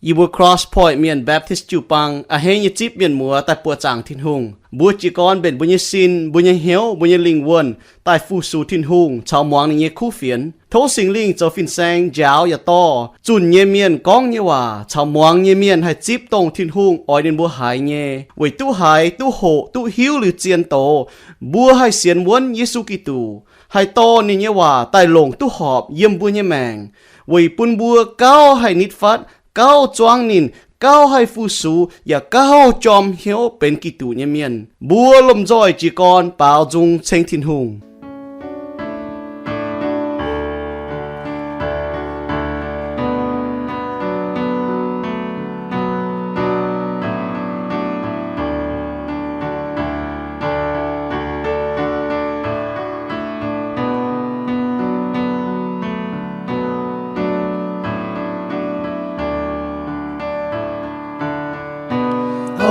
Yie mbuo Cross Point Mienh Baptist jiu-baang a'hneiv nyei zipv mienh muoz daaih buoqc zaangc Tin-Hungh. Mbuo jiez gorn mbenc mbuo nyei sin, mbuo nyei hnyouv, mbuo nyei lingh wuonh daaih fu-sux Tin-Hungh caux muangx ninh nyei kuv fienx. Tov Singx Lingh zoux fin-saeng njaaux yaac dorh zunh nyei mienh gorngv nyei waac caux muangx nyei mienh haih zipv dongh Tin-Hungh oix ninh mbuo haiz nyei, weic duqv haiz, duqv hoqc, duqv hiuv liuz zien doz, mbuo haih sienx wuonv Yesu Giduc, haih dorh ninh nyei waac daaih longc duqv horpc yiem mbuo nyei maengc, weic bun mbuo gauh haih nitv fatv, gauh zuangv ninh, gauh haih fu-sux, yaac gauh jorm hnyouv benx Giduc nyei mienh. Mbuo lomh nzoih jiez gorn baaux nzung ceng Tin-Hungh.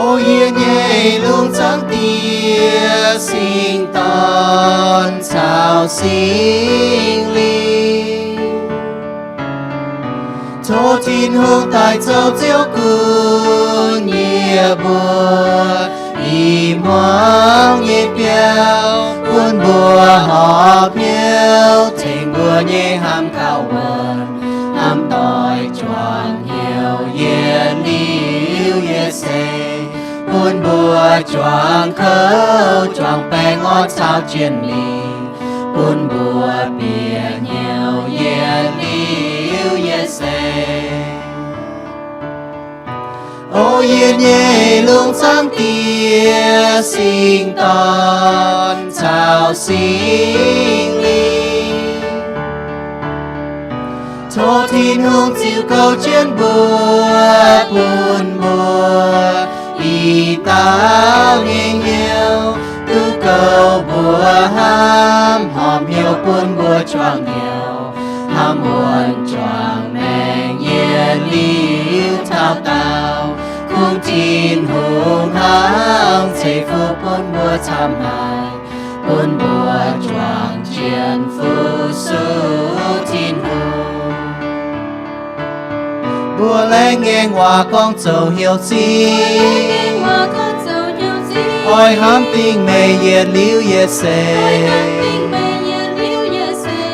O yie nyei lungh zaangc Diex, Singx Dorn caux Singx Lingh, tov Tin-Hungh daaih zoux Ziouv gunv yie mbuo i hmuangx nyei biauv, bun mbuo horpc hnyouv tengx mbuo nyei hnamv gauh wuonc, hnamv doic juangc hnyouv yietc liuz yietc seix, bun mbuo juangc kouv juangc baengh orn caux jienh lingh, bun mbuo bieqc hnyouv yietc liuz yietc seix. O yie nyei lungh zaangc Diex, Singx Dorn caux Singx Lingh, tov Tin-Hungh ziux goux jienv mbuo, bun mbuo i dauh nyei hnyouv duqv goux mbuo hnamv, horpc hnyouv bun mbuo juangc hnyouv, hnamv wuonc juangc maengc yietc liuz taux daauh. Kungx Tin-Hungh hnangv ceix fuqv bun mbuo camv haic, bun mbuo juangc jienh fu-sux Tin-Hungh. Mbuo laengz ngaengc waac gorngv zoux hnyouv zingh, oix hnamv dingc meih yietc liuz yietc seix.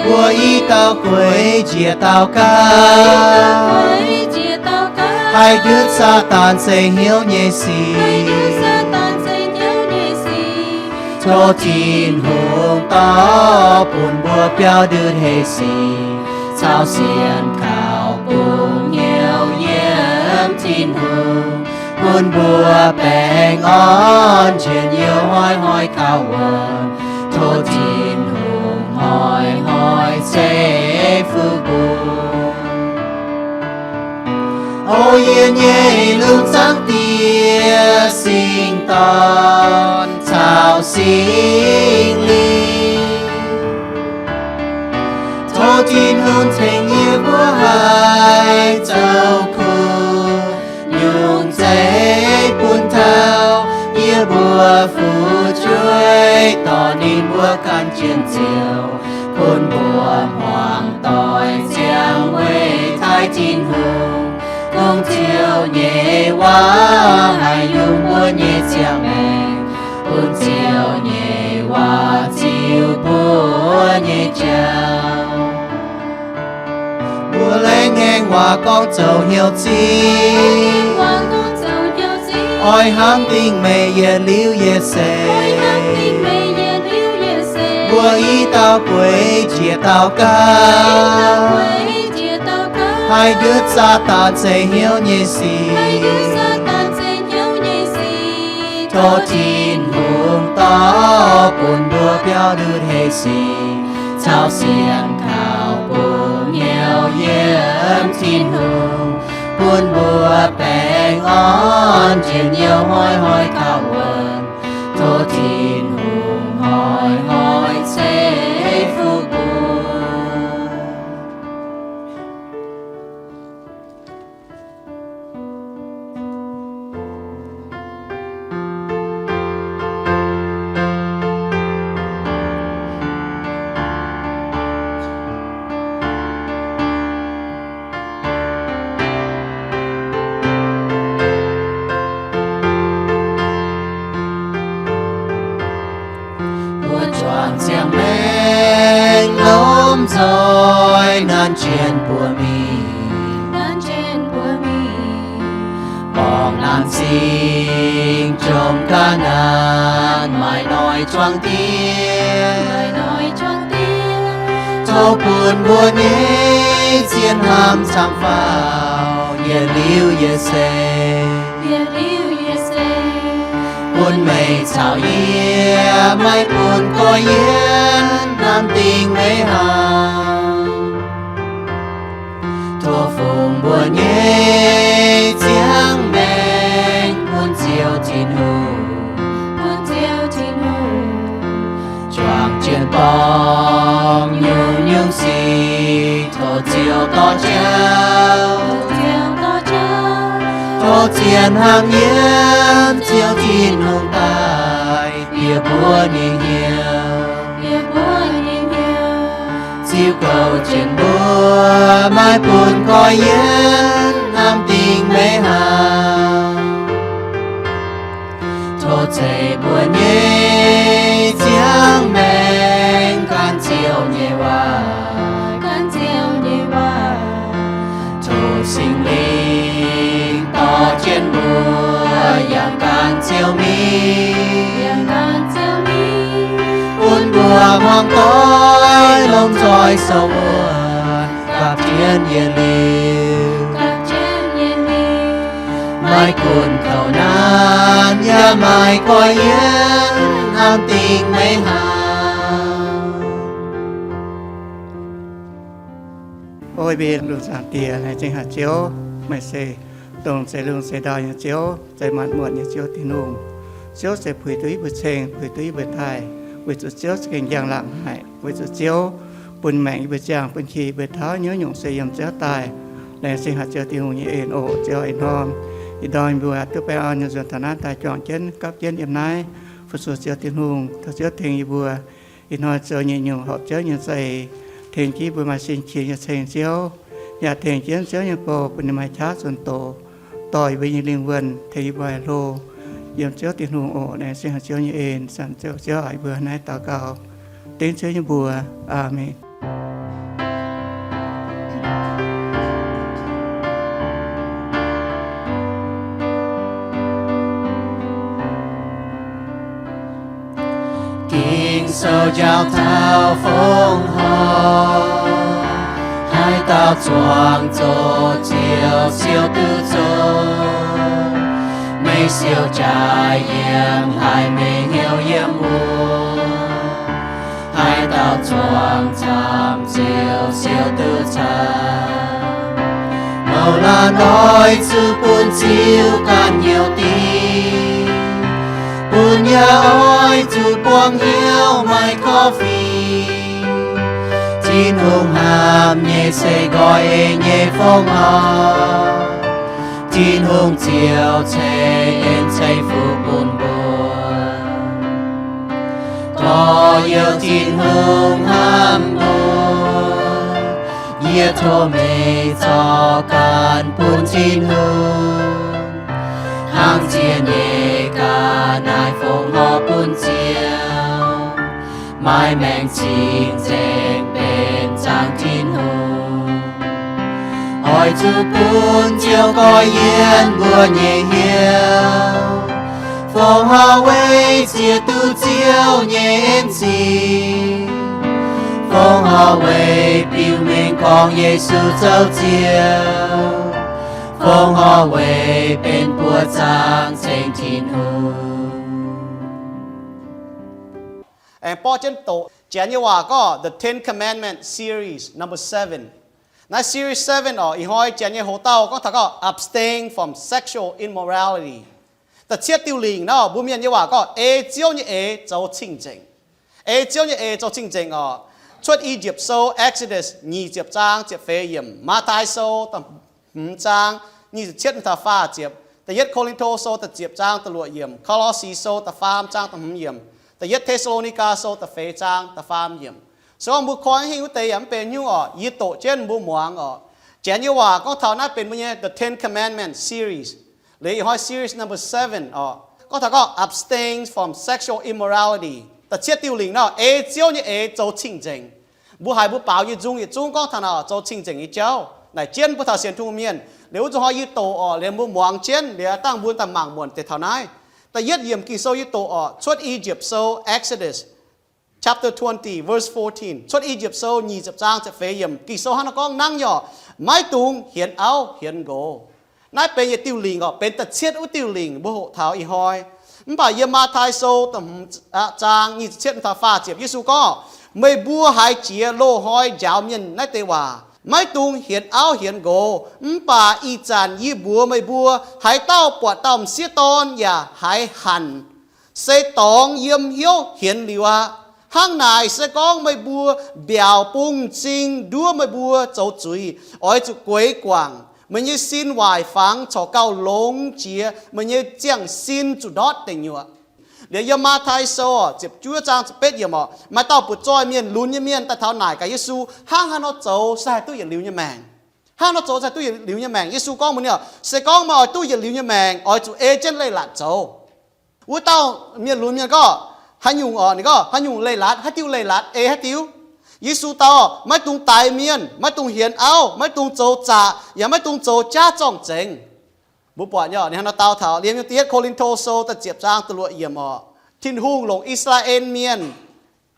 Mbuo i dauh gueix njiec dauh gaav, haih ndutv Saadaan seix hnyouv nyei sic. Tov Tin-Hungh dorh bun mbuo biauv ndutv heh sic caux sienx kaux bungx hnyouv yiem Tin-Hungh, bun mbuo baengh orn njien-youh hnoi-hnoi kaux wuonc. Tov Tin-Hungh hnoi-hnoi ceix fuqv mbuo. O yie nyei lungh zaangc Diex, Singx Dorn caux Singx Lingh, tov Tin-Hungh tengx yie mbuo haih zoux kuv nyungc zeiv bun taux yie mbuo fu'jueiv dorh ninh mbuo gan jienv Ziouv, bun mbuo hmuangx doic ziangh weic taaih Tin-Hungh. Kungx Ziouv nyei waac haih yungz mbuo nyei ziangh maengc, bun Ziouv nyei waac ziux mbuo nyei jauv. Mbuo laengz ngaengc waac gorngv zoux hnyouv zingh, oix hnamv dingc meih yietc liuz yietc seix. Mbuo i dauh gueix njiec dauh gaav, haih ndutv Saadaan seix hnyouv nyei sic. Tov Tin-Hungh dorh bun mbuo biauv ndutv heh sic caux sienx kaux bungx hnyouv yiem Tin-Hungh, bun mbuo baengh orn njien-youh hnoi-hnoi kaux wuonc. Tov Tin-Hungh hnoi-hnoi ceix fuqv mbuo. doix nanv jienv mbuo mingh, nanv jienv mbuo mingh, borngz naamh zingh jomc ga'naaiv naanc maaih noic juangc dieh, maaih noic juangc dieh. Tov bun mbuo nyei zien hnamv camv faaux, yietc liuz yietc seix, yietc liuz yietc seix, bun meih caux yie, maiv bun goiv yienv hnamv dingc meiv haauh. Tov fungx mbuo nyei ziangh maengc bun Ziouv Tin-Hungh, bun Ziouv Tin-Hungh, juangc jienv borngz nyungc-nyungc sic. Tov Ziouv dorh jauv, tov Ziouv dorh jauv, tov zien hnangv yiem Ziouv Tin-Hungh daaih bieqc mbuo nyei hnyouv, bieqc mbuo nyei hnyouv. Ziux goux jienv mbuo, maiv bun goiv yienv hnamv dingc meiv haauh. Tov ceix mbuo nyei ziangh maengc gan Ziouv nyei waac, gan Ziouv nyei waac. Tov Singx Lingh dorh jienv mbuo yangh gan Ziouv mingh, yangh gan Ziouv mingh, bun mbuo hmuangx doic longc nzoih sou wuov gapv jienv yietc liuz, gapv jienv yietc liuz, maiv gunv kouv naanc yaac maiv goiv yienv hnamv dingc meiv haauh. O yie mbuo lungh zaangc Diex, laengz zingh haic Ziouv, meih se dongh zeix lungh zeix ndau nyei Ziouv, zeix maanc muotc nyei Ziouv Tin-Hungh. Ziouv se puix duqv yie mbuo ceng, puix duqv yie mbuo daaih, weic zuqc Ziouv za'gengh njang-laangc haic, weic zuqc Ziouv bun maengc yie mbuo ziangh, bun qiex yie mbuo tauv, hnyouv nyungc se yiem Ziouv daaih. Laengz zingh haic Ziouv Tin-Hungh nyei en oc. Ziouv ih hnoi, ih ndorm mbuo duqv baengh orn nyei nzuonx taux naaiv daaih juangc jienv gapv jienv yiem naaiv, fu-sux Ziouv Tin-Hungh, tov Ziouv tengx yie mbuo ih hnoi zoux nyei nyungc horpc Ziouv nyei za'eix, tengx jienv yie mbuo maaih sin qiex nyei ceng Ziouv, yaac tengx jienv Ziouv nyei bou bun ninh maaih qaqv zunh doz, dorh yie mbuo nyei lingh wuonh, tengx yie mbuo hlo yiem Ziouv Tin-Hungh oc. Laengz zingh haic Ziouv nyei en, zanc Ziouv, Ziouv aac, yie mbuo naaiv daux gaux dengv Ziouv nyei mbuox. Aamen. Ging-Sou njaaux taux fongc horc, haaix dauh zuangx zoqc Ziouv siou duqv zoqc. Meih siou jaaix yiem haaix, meih hnyouv yiem wuov, haaix dauh zuangx camv Ziouv siou duqv camv. Mouz laanh oix zuqc bun Ziouv ganh nyouh dingc, bun yaac oix zuqc buangh hnyouv maaih korv-fiqv. Tin-Hungh hnamv nyei se nqoi eix nyei fongc horc. Tin-Hungh Ziouv ceix en ceix fuqv bun mbuo. Gorx-youz, Tin-Hungh hnamv mbuo. Yie tov meih zorc ganh bun Tin-Hungh, hnangv ziex nyeic ga'naaiv fongc horc bun Ziouv, maaih maengc cing-nzengc benx zaangc Tin-Hungh. Oix zuqc bun Ziouv goiv yienv mbuo nyei hnyouv. Fongc horc weic ziex duqv Ziouv nyei en-zingh. Fongc horc weic biux mengh gorngv Yesu zoux Ziouv. Fongc horc weic benx buoqc zaangc ceng Tin-Hungh. Aengx borqv jienv doqc Janx nyei waac gorngv The Ten Commandment Series Number Seven. Naaiv Series seven orqc, ih hnoi Janx nyei hoz dauh gorngv taux gorngv abstain from sexual immorality. Da'cietv diuh lingc naaiv orqc, mbuo Mienh nyei waac gorngv ei Ziouv nyei eix zoux cing-nzengc. Ei Ziouv nyei eix zoux cing-nzengc orqc. Cuotv I^yipv Sou, Exodus, nyic ziepc zaang ziepc feix yiemc. Matv^taai Sou, da'hmz zaang, nyic ziepc cietv mingh taux faah ziepc. Da'yietv Ko^lin^to Sou, da'ziepc zaang, da'luoqc yiemc. Ko^lo^si Sou, da'faam zaang, da'hmz yiemc. Da'yietv Te^saa^lo^ni^gaa Sou, da'feix zaang, da'faam yiemc. Se gorngv mbuo koi hingh wuov deix yaac mv benx haaix nyungc orqc, yie doqc jienv mbuo muangx orqc. Janx nyei waac gorngv taux naaiv benx mbuo nyei The Ten Commandments series. Liuz ih hnoi series number seven orqc, gorngv taux gorngv abstain from sexual immorality. Da'cietv diuh lingc naaiv, ei Ziouv nyei eix zoux cing-nzengc. Mbuo haiz mbuo baaux nyei nzung yietc zungv gorngv taux naaic zoux cing-nzengc nyei jauv. Naaic jienv mbuo taux sienx Tin-Hungh mienh, liuz wuov zuqc hnoi yie doqc orqc, liuz mbuo muangx jienv, liuz dangh mbuo daaih mangc muonc deix taux naaiv. Da'yietv yiemc Ging-Sou yie doqc orqc, Cuotv I^yipv Sou, Exodus chapter twenty, verse fourteen. Cuotv I^yipv Sou nyic ziepc zaang ziepc feix yiemc, Ging-Sou hnangv naaiv gorngv, Hnangv nyei orqc, maiv dungx hienx auv hienx nqox. Naaiv benx yietc diuh lingc orqc, benx da'cietv wuov diuh lingc mbuo hoqc taux ih hnoi. Mv baac yiem Matv^tai Sou da'hmz zaang nyic ziepc cietv taux faah ziepc, Yesu gorngv, Meih mbuo haiz jiex loz-hnoi njaaux mienh naaiv deix waac, Maiv dungx hienx auv hienx nqox. Mv baac ih zanc yie mbuox meih mbuo, haaix dauh buatc dauh m'sieqv dorn yaac haiz hanc, se dorngx yiem hnyouv hienx liuz aqv. Hnangv naaic se gorngv meih mbuo mbiaauc bung m'zing nduov meih mbuo zoux zuiz, oix zuqc gueix guangc. Meih nyei sin waaic fangx corc gauh longx jiex, meih nyei ziangh sin zuqc ndortv deic nyuoqc. Liuz yiem Matv^tai Sou ziepc juov zaang ziepc betv yiemc orqc, maaih dauh butv-zoih mienh lunx nyei mienh daaih taux naaic gaax Yesu, Hnangv haaix nor zoux se haih duqv yietc liuz nyei maengc? Hnangv haaix nor zoux se haih duqv yietc liuz nyei maengc? Yesu gorngv mbuox ninh orqc, Se gorngv meih oix duqv yietc liuz nyei maengc, oix zuqc ei jienv leiz-latc zoux. Wuov dauh mienh lunx mienh gorngv, Haaix nyungc orqc? Ninh gorngv, Haaix nyungc leiz-latc? Haaix diuh leiz-latc? Ei haaix diuc? Yesu dau, Maiv dungx daix mienh, maiv dungx hienx auv, maiv dungx zoux zaqc, yaac maiv dungx zoux jaav zorng-zengx. Mbuo buatc nyei orqc, ninh hnangv nor dau taux liemh yiem da'yietv Ko^lin^to Sou da'ziepc zaang da'luoqc yiemc orqc, Tin-Hungh longc I^saa^laa^en Mienh,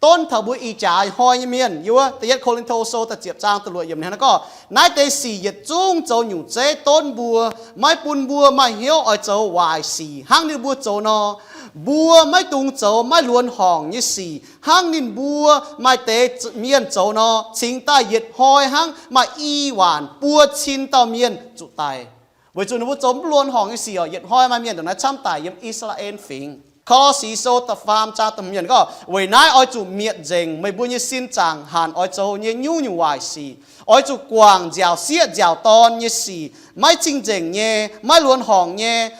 donv taux mbuo ih jaax hnoi nyei mienh. Yiem wuov da'yietv Ko^lin^to Sou da'ziepc zaang da'luoqc yiemc ninh hnangv nor gorngv, Naaiv deix sic yietc zungv zoux nyungc zeiv donv mbuo, maiv bun mbuo maaih hnyouv oix zoux waaic sic hnangv ninh mbuo zoux nor. Mbuo maiv dungx zoux maiv luonx horngc nyei sic hnangv ninh mbuo maaih deix mienh zoux nor, cingx daaih yietc hnoi hnangv maaih i waanc buo cin dauh mienh zuqc daic. Weic zuqc ninh mbuo zoux mv luonx horngc nyei sic orqc, yietc hnoi maaih mienh ndongc naaiv camv daic yiem I^saa^laa^en Fingx. Kor^si Sou da'faam zaang da'hmz yiemc gorngv, Weic naaiv oix zuqc mietc nzengc meih mbuo nyei sin zaangc hanc oix zoux nyei nyungc-nyungc waaic sic. Oix zuqc guangc nziaauc sieqv nziaauc dorn nyei sic, maiv cing-nzengc nyei, maiv luonx horngc nyei,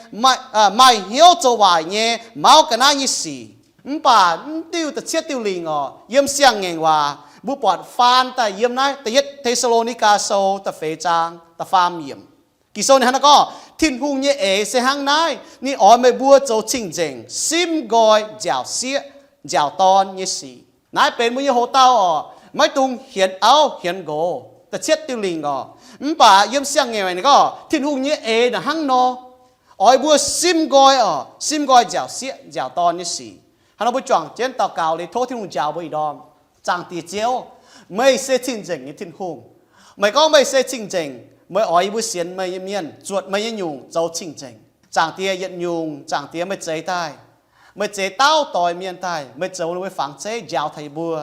maaih hnyouv zoux waaic nyei, mauv ga'naaiv nyei sic. Mv baac mv diuh da'cietv diuh lingc orqc, yiem Siang-Ngaengc Waac mbuo buatc faan daaih yiem naaiv da'yietv Te^saa^lo^ni^gaa Sou da'feix zaang da'faam yiemc. Ging-Sou ninh hnangv naaiv gorngv, Tin-Hungh nyei eix se hnangv naaiv, ninh oix meih mbuo zoux cing-nzengc, simv nqoi nziaauc sieqv nziaauc dorn nyei sic. Naaiv benx mbuo nyei hoc-dauh orqc, maiv dungx hienx auv hienx nqox, da'cietv diuh lingc orqc. Mv baac yiem Siang-Ngaengc Waac ninh gorngv Tin-Hungh nyei eix naaic hnangv nor, oix mbuo simv nqoi orqc, simv nqoi nziaauc sieqv nziaauc dorn nyei sic. Hnangv nor mbuo juangc jienv daux gaux liuz tov Tin-Hungh njaaux mbuo ih ndorm. Zaangc Diex Ziouv, meih se cing-nzengc nyei Tin-Hungh. Meih gorngv meih se cing-nzengc, meih oix yie mbuo sienx meih nyei mienh, zuotc meih nyei nyungc zoux cing-nzengc. Zaangc Diex, yietc nyungc Zaangc Diex meih zeix daaih, meih zeix dauh doix mienh daaih, meih zoux ninh mbuo nyei fangx zeiv njaaux taux yie mbuo,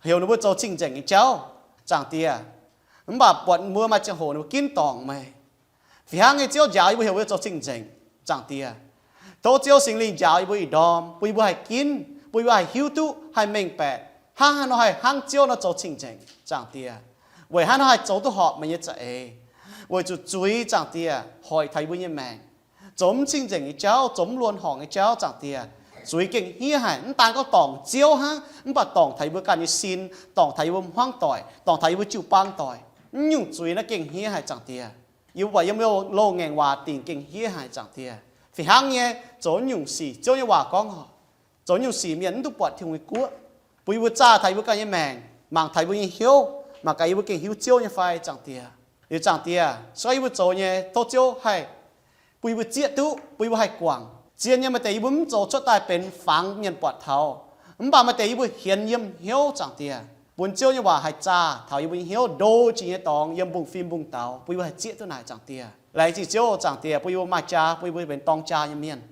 heuc ninh mbuo zoux cing-nzengc nyei jauv, Zaangc Diex. Mv baac buatc mbuo maaih ziangh hoc ninh mbuo ginv dorngc meih. Fih hnangv nyei Ziouv njaaux yie mbuo, heuc mbuo zoux cing-nzengc, Zaangc Diex. Tov Ziouv Singx Lingh njaaux yie mbuo ih ndorm, bun yie mbuo haih ginv, bun yie mbuo haih hiuv duqv, haih mengh baeqc, hnangv haaix nor haih hnangv Ziouv nor zoux cing-nzengc, Zaangc Diex. Weic haaix nor haih zoux duqv horpc meih nyei za'eix. Weic zuqc zuiz, Zaangc Diex, hoic taux yie mbuo nyei maengc. Zoux mv cing-nzengc nyei jauv, zoux mv luonx horngc nyei jauv, Zaangc Diex. Zuiz gengh hniev haic, mv daan gorngv dorngc Ziouv hnangv, mv baac dorngc taux yie mbuo ganh nyei sin, dorngc taux yie mbuo hmuangv doic, dorngc taux yie mbuo jiu-baang doic. Mv nyungc zuiz naaiv gengh hniev haic, Zaangc Diex. Yie mbuo buatc yiem loz-ngaengc waac dingc gengh hniev haic, Zaangc Diex. Fih hnangv nyei, zoux nyungc sic, Ziouv nyei waac gorngv, zoux nyungc sic mienh mv duqv buatc Tin-Hungh nyei guoqv. Bun yie mbuo zaah taux yie mbuo ganh nyei maengc, mangc taux yie mbuo nyei hnyouv, mangc gaax yie mbuo gengh hiuv Ziouv nyei fai, Zaangc Diex. Liuz Zaangc Diex, se gorngv yie mbuo zoux nyei, tov Ziouv haih bun yie mbuo zieqv duqv, bun yie mbuo haih guangc. Zien nyei maaih deix yie mbuo mv zoux cuotv daaih benx fangx mienh buatc taux, mv baac maaih deix yie mbuo hienx yiem hnyouv, Zaangc Diex, bun Ziouv nyei waac haih zaah taux yie mbuo nyei hnyouv, ndo jiex nyei dorngx yiem mbungv-fim mbungv-daux, bun yie mbuo haih zieqv duqv naaic, Zaangc Diex. Laengz zingh Ziouv, Zaangc Diex, bun yie mbuo maaih jaa, bun yie mbuo benx dorng jaa nyei mienh.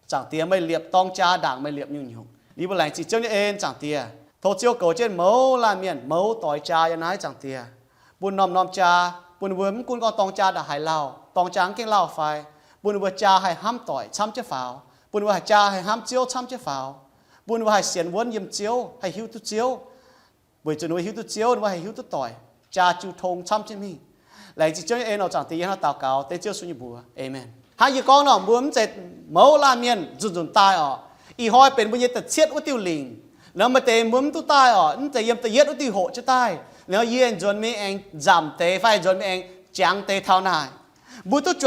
Zaangc Diex, meih liepc dorng jaa ndaangc meih liepc nyungc-nyungc. Yie mbuo laengz zingh Ziouv nyei en, Zaangc Diex. Tov Ziouv goux jienv mouz laanh mienh mouz doix jaa yiem naaiv, Zaangc Diex. Bun norm-norm jaa, bun ninh mbuo mv gunv gorngv dorng jaa ndaaih haaix lauh, dorng jaa mv gaengh lauh fai, bun ninh mbuo jaa haih hnamv doic camv jienv faaux, bun ninh mbuo haih jaa haih hnamv Ziouv camv jienv faaux, bun ninh mbuo haih sienx wuonv yiem Ziouv, haih hiuv duqv Ziouv. Weic zuqc ninh mbuo hiuv duqv Ziouv, ninh mbuo haih hiuv duqv doic, jaa jiu tong camv jienv mingh. Laengz zingh Ziouv nyei en oc, Zaangc Diex. Yie hnangv naaiv daux gaux dengv Ziouv Yesu nyei mbuox. Aamen. Hnangv yie gorngv nor, mbuo mv zeiz mouz laanh mienh nzunc-nzunc daaih orqc. Ih hnoi benx mbuo nyei da'cietv wuov diuh lingc. Nor maaih deix mbuo mv duqv daaih orqc, mv zeiz yiem da'yietv wuov diuh hoqc jienv daaih. Nor yie nzuonx mingh aengx nzamc deix fai nzuonx mingh aengx jangx deix taux naaic. Mbuo duqv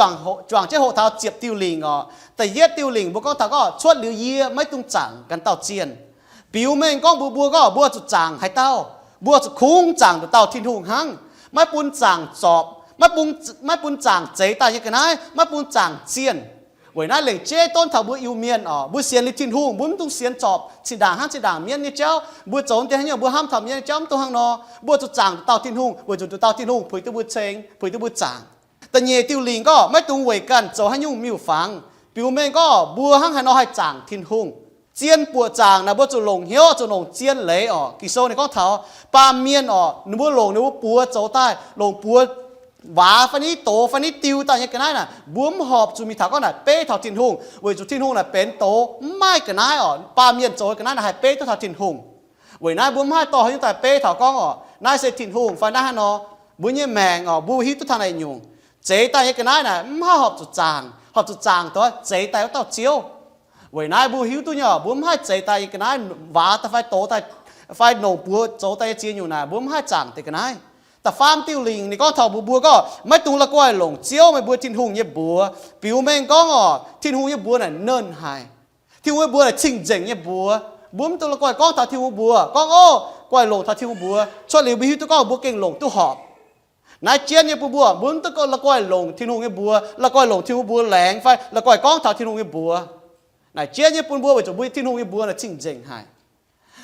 juangc jienv hoqc taux ziepc diuh lingc orqc. Da'yietv diuh lingc mbuo gorngv taux gorngv cuotv liuz yie maiv dungx zaangc ganh dauh zienh. Biux mengh gorngv mbuox mbuo gorngv mbuo zuqc zaangc haaix dauh. Mbuo zuqc kungx zaangc nduqc dauh Tin-Hungh hnangv, maiv bun zaangc zorpc, maiv bun, maiv bun zaangc zeix daaih nyei ga'naaiv, maiv bun zaangc zienh. Weic naaiv lengc jeiv donv taux mbuo Iu-Mienh oc, mbuo sienx liuz Tin-Hungh, mbuo mv dungx sienx zorpc zinh ndaangc hnangv zinh ndaangc mienv nyei jauv. Mbuo zoux deix haaix nyungc mbuo hnamv taux mienv nyei jauv, mv dungx hnangv nor. Mbuo zuqc zaangc nduqc dauh Tin-Hungh weic zuqc nduqc dauh Tin-Hungh puix duqv mbuo ceng, puix duqv mbuo zaangc. Da'nyeic diuh lingc gorngv maiv dungx weic ganh zoux haaix nyungc miuc-fangx. Biux mengh gorngv mbuo hnangv haaix nor haih zaangc Tin-Hungh. Zien buoqc zaangc naaic mbuo zuqc longc hnyouv, zuqc longc zien leiz oc. Ging-Sou ninh gorngv taux baamh mienh oc, ninh mbuo longc ninh mbuo buoz zoux daaih, longc buoz waax fai niv doz fai niv diu daaih nyei ga'naaiv naaic, mbuo mv horpc zuqc mingh taux gorngv naaic beiv taux Tin-Hungh, weic zuqc Tin-Hungh naaic benx doz, mv maaih ga'naaiv oc, baamh mienh zoux ga'naaiv naaic haih beiv duqv taux Tin-Hungh. Weic naaiv mbuo mv haih dorh haaix nyungc daaih beiv taux gorngv oc, naaiv se Tin-Hungh fai naaiv hnangv nor. Mbuo nyei maengc oc, mbuo hiuv duqv taux naaic nyungc, zeix daaih nyei ga'naaiv naaic mv haih horpc zuqc zaangc, horpc zuqc zaangc dongh zeix daaih wuov dauh Ziouv. Weic naaiv mbuo hiuv duqv nyei oc, mbuo mv haih zeix daaih nyei ga'naaiv, waax daaih fai doz daaih fai longc buoz zoux daaih nyei ziex nyungc naaic mbuo mv haih zaangc deix ga'naaiv. Da'faam diuh lingc ninh gorngv taux mbuo, mbuo gorngv maiv dungx la'guaih longc Ziouv meih mbuo Tin-Hungh nyei mbuox. Biux mengh gorngv oc, Tin-Hungh nyei mbuox naaic nernh haic. Tin-Hungh nyei mbuox naaic cing-nzengc nyei mbuox. Mbuo mv dungx la'guaih gorngv taux Tin-Hungh mbuox, gorngv, Ov, guaih longc taux Tin-Hungh mbuox. Cuotv liuz mbuo hiuv duqv gorngv mbuo gengh longc duqv horpc. Naaiv jienv nyei bun mbuo, mbuo mv dungx la'guaih longc Tin-Hungh nyei mbuox, la'guaih longc Tin-Hungh mbuox laengz fai la'guaih gorngv taux Tin-Hungh nyei mbuox. Naaic jienv nyei bun mbuo weic zuqc mbuo Tin-Hungh nyei mbuox naaic cing-nzengc haic.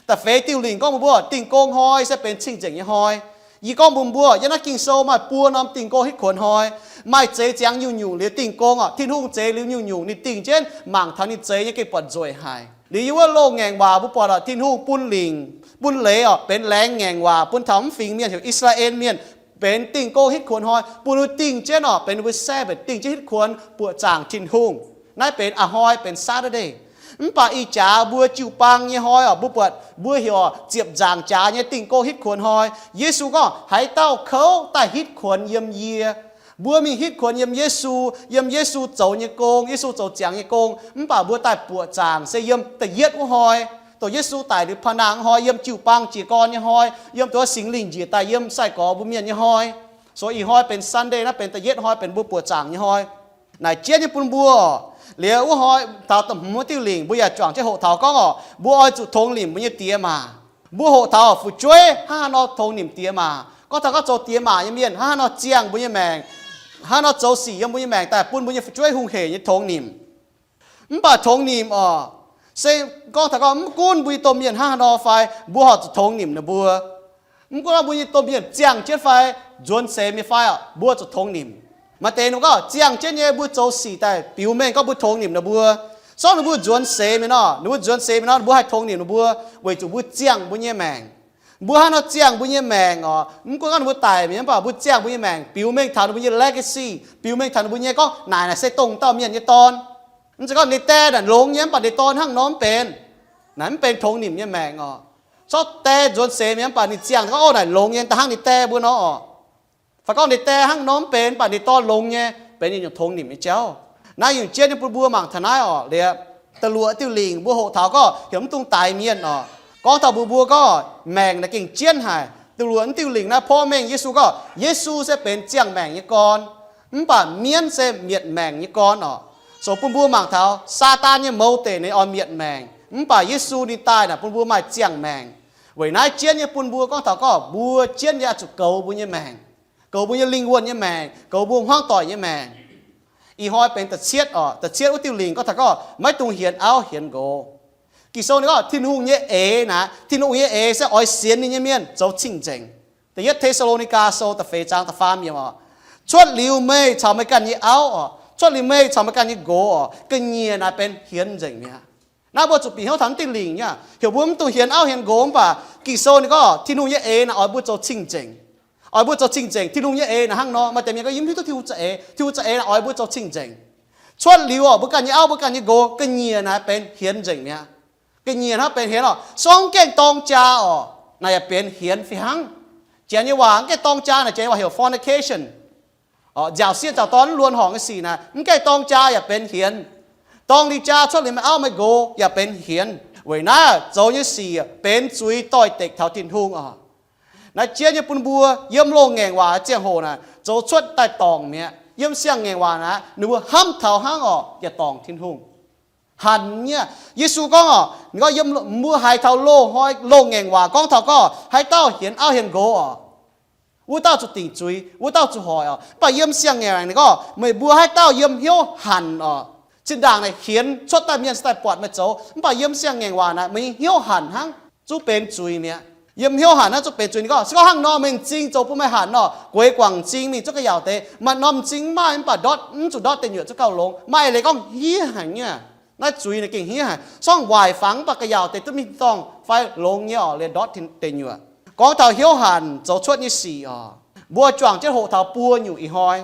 Da'feix diuh lingc gorngv mbuo, mbuo dingh gong hnoi se benx cing-nzengc nyei hnoi. Yie gorngv mbuox mbuo, yiem naaiv Ging-Sou maaih buo norm dingh gong hitv kuonx hnoi. Maaih zeix ziangx nyungc-nyungc liuz dingh gong oc. Tin-Hungh zeix liuz nyungc-nyungc ninh dingh jienv mangc taux ninh zeix nyei gengh buatc nzueic haic. Liuz yiem wuov loz-ngaengc waac mbuo buatc oc, Tin-Hungh bun lingc, bun leiz oc, benx laengz ngaengc waac bun taux mv fingx mienh heuc I^saa^laa^en Mienh, benx dingh gong hitv kuonx hnoi bun ninh dingh jienv oc, benx ninh mbuo Sabbath, dingh jienv hitv kuonx buoqc zaangc Tin-Hungh. Naaiv benx a'hnoi benx Saturday. Mv baac ih jaax mbuo jiu-baang nyei hnoi oc, mbuo buatc mbuo heuc oc ziepc nzaangc jaax nyei dingh gong hitv kuonx hnoi. Yesu gorngv, Haaix dauh kouv daaih hitv kuonx yiem yie. Mbuo mingh hitv kuonx yiem Yesu, yiem Yesu zoux nyei gong, Yesu zoux ziangx nyei gong. Mv baac mbuo daaih buoqc zaangc se yiem da'yietv wuov hnoi, dongh Yesu daic liuz paa nangh hnoi, yiem jiu-baang jiez gorn nyei hnoi, yiem dongh Singx Lingh njiec daaih yiem sai-gorx mbuo mienh nyei hnoi. So ih hnoi benx Sunday, naaiv benx da'yietv hnoi, benx mbuo buoqc zaangc nyei hnoi. Naaic jienv nyei bun mbuo, liuz wuov hnoi taux da'hmz wuov diuh lingc mbuo yaac juangc jienv hoqc taux gorngv oc, mbuo oix zuqc tongx nimc mbuo nyei diex maac. Mbuo hoqc taux oc, fu'jueiv hnangv haaix nor tongx nimc diex maac. Gorngv taux gorngv zoux diex maac nyei mienh hnangv haaix nor ziangh mbuo nyei maengc, hnangv haaix nor zoux sic yiem mbuo nyei maengc daaih bun mbuo nyei fu'jueiv hungh heic nyei tongx nimc. Mv baac tongx nimc oc, se gorngv taux gorngv mv gunv mbuo nyei domh mienh hnangv haaix nor fai, mbuo horpc zuqc tongx nimc ninh mbuo. Mv gunv mbuo nyei domh mienh ziangh jienv fai, nzuonx seix nyei fai oc, mbuo zuqc tongx nimc. Maaih deix ninh gorngv ziangh jienv nyei mbuo zoux sic daaih biux mengh gorngv mbuo tongx nimc ninh mbuo. Sortv ninh mbuo nzuonx seix mingh nor, ninh mbuo nzuonx seix mingh nor, mbuo haih tongx nimc ninh mbuo, weic zuqc mbuo ziangh mbuo nyei maengc. Mbuo hnangv nor ziangh mbuo nyei maengc oc, mv gunv gorngv ninh mbuo daic mi'aqv, mv baac mbuo ziangh mbuo nyei maengc biux mengh taux ninh mbuo nyei legacy, biux mengh taux ninh mbuo nyei gorngv naaic naaic se dongh dauh mienh nyei dorn. Mv zeiz gorngv ninh daeh naaic longx nyei, mv baac ninh dorn hnangv nor mv benx. Naaic mv benx tongx nimc nyei maengc oc. Zorqv daeh nzuonx seix mi'aqv, mv baac ninh ziangh gorngv, Ov, naaic longx nyei, da'hnangv ninh daeh mbuo nor oc. Fai gorngv ninh daeh hnangv nor mv benx, mv baac ninh dorn longx nyei, benx yietc nyungc tongx nimc nyei jauv. Naaiv nyungc jienv nyei bun mbuo mangc taux naaiv oc. Liuz da'luoqc diuh lingc mbuo hoqc taux gorngv heuc mv dungx daix mienh oc. Gorngv taux mbuo, mbuo gorngv maengc naaic gengh jienv haic. Da'luoqc diuh lingc naaiv porv mengh Yesu gorngv, Yesu se benx ziangh maengc nyei gorn, mv baac mienv se mietc maengc nyei gorn oc. So bun mbuo mangc taux Saadaan nyei mouz deic ninh oix mietc maengc, mv baac Yesu ninh daaih naaic bun mbuo maaih ziangh maengc. Weic naaiv jienv nyei bun mbuo gorngv taux gorngv mbuo jienv nyei oix zuqc goux mbuo nyei maengc, goux mbuo nyei lingh wuonh nyei maengc, goux mbuo hmuangv doic nyei maengc. Ih hnoi benx da'cietv oc. Da'cietv wuov diuh lingc gorngv taux gorngv maiv dungx hienx auv hienx nqox. Ging-Sou ninh gorngv Tin-Hungh nyei eix naaic, Tin-Hungh nyei eix se oix sienx ninh nyei mienh zoux cing-nzengc. Da'yietv Te^saa^lo^ni^gaa Sou da'feix zaang da'faam yiemc oc, cuotv liuz meih caux meih ganh nyei auv oc, cuotv liuz meih caux meih ganh nyei nqox oc, ga'nyiec naaic benx hienx nzengc mi'aqv. Naaiv mbuo zuqc bieqc hnyouv taux diuh lingc nyei, heuc mbuo mv dungx hienx auv hienx nqox, mv baac Ging-Sou ninh gorngv Tin-Hungh nyei eix naaic oix mbuo zoux cing-nzengc. Oix mbuo zoux cing-nzengc. Tin-Hungh nyei eix naaic hnangv nor, maaih deix mienh gorngv yie mv hiuv duqv Tin-Hungh za'eix, Tin-Hungh za'eix naaic oix mbuo zoux cing-nzengc. Cuotv liuz oc, mbuo ganh nyei auv, mbuo ganh nyei nqox, ga'nyiec naaic benx hienx nzengc mi'aqv. Ga'nyiec hnangv benx hienx oc. Sorng gaengh dorng jaa oc, naaic yaac benx hienx fih hnangv. Janx nyei waac mv gaengh dorng jaa naaic, Janx nyei waac heuc fornication. Nziaauc sieqv nziaauc dorn mv luonx horngc nyei sic naaic, mv gaengh dorng jaa yaac benx hienx. Dorng liuz jaa cuotv liuz maaih auv maaih nqox yaac benx hienx. Weic naaiv zoux nyei sic benx zuiz doix-dekc taux Tin-Hungh oc. Naaiv jienv nyei bun mbuo yiem loz-ngaengc waac ziangh hoc naaic zoux cuotv daaih dorngc mi'aqv. Yiem siang-ngaengc waac naaic ninh mbuo hnamv taux hnangv oc, yaac dorngc Tin-Hungh. Hanc nyei. Yesu gorngv oc, ninh gorngv yiem mbuo haiz taux loz-hnoi loz-ngaengc waac gorngv taux gorngv haaix dauh hienx auv hienx nqox oc, wuov dauh zuqc dingc zuiz, wuov dauh zuqc hoic oc. Mv baac yiem siang-ngaengc ninh gorngv meih mbuo haaix dauh yiem hnyouv hanc oc. Zinh ndaangc naaic hienx cuotv daaih mienh se daaih buatc meih zoux, mv baac yiem siang-ngaengc waac naaic meih nyei hnyouv hanc hnangv, zungv benx zuiz mi'aqv. Yiem hnyouv hanc hnangv zungv benx zuiz. Ninh gorngv se gorngv hnangv nor meih m'zing zoux bun meih hanc nor, gueix guangc m'zing mingh zuqc ga'yaauc deix. Maaih norm m'zing mv maaih mv baac ndortv mv zuqc ndortv deic nyuoqc zuqc gauh longx. Maaih eix leiz gorngv hniev haic nyei. Naaiv zuiz naaic gengh hniev haic. Sorng waaic fangx mv baac ga'yaauc deix duqv mingh dorngh fai longx nyei oc, liemh ndortv deic nyuoqc. Gorngv taux hnyouv hanc zoux cuotv nyei sic oc, mbuo juangc jienv hoqc taux buo nyungc ih hnoi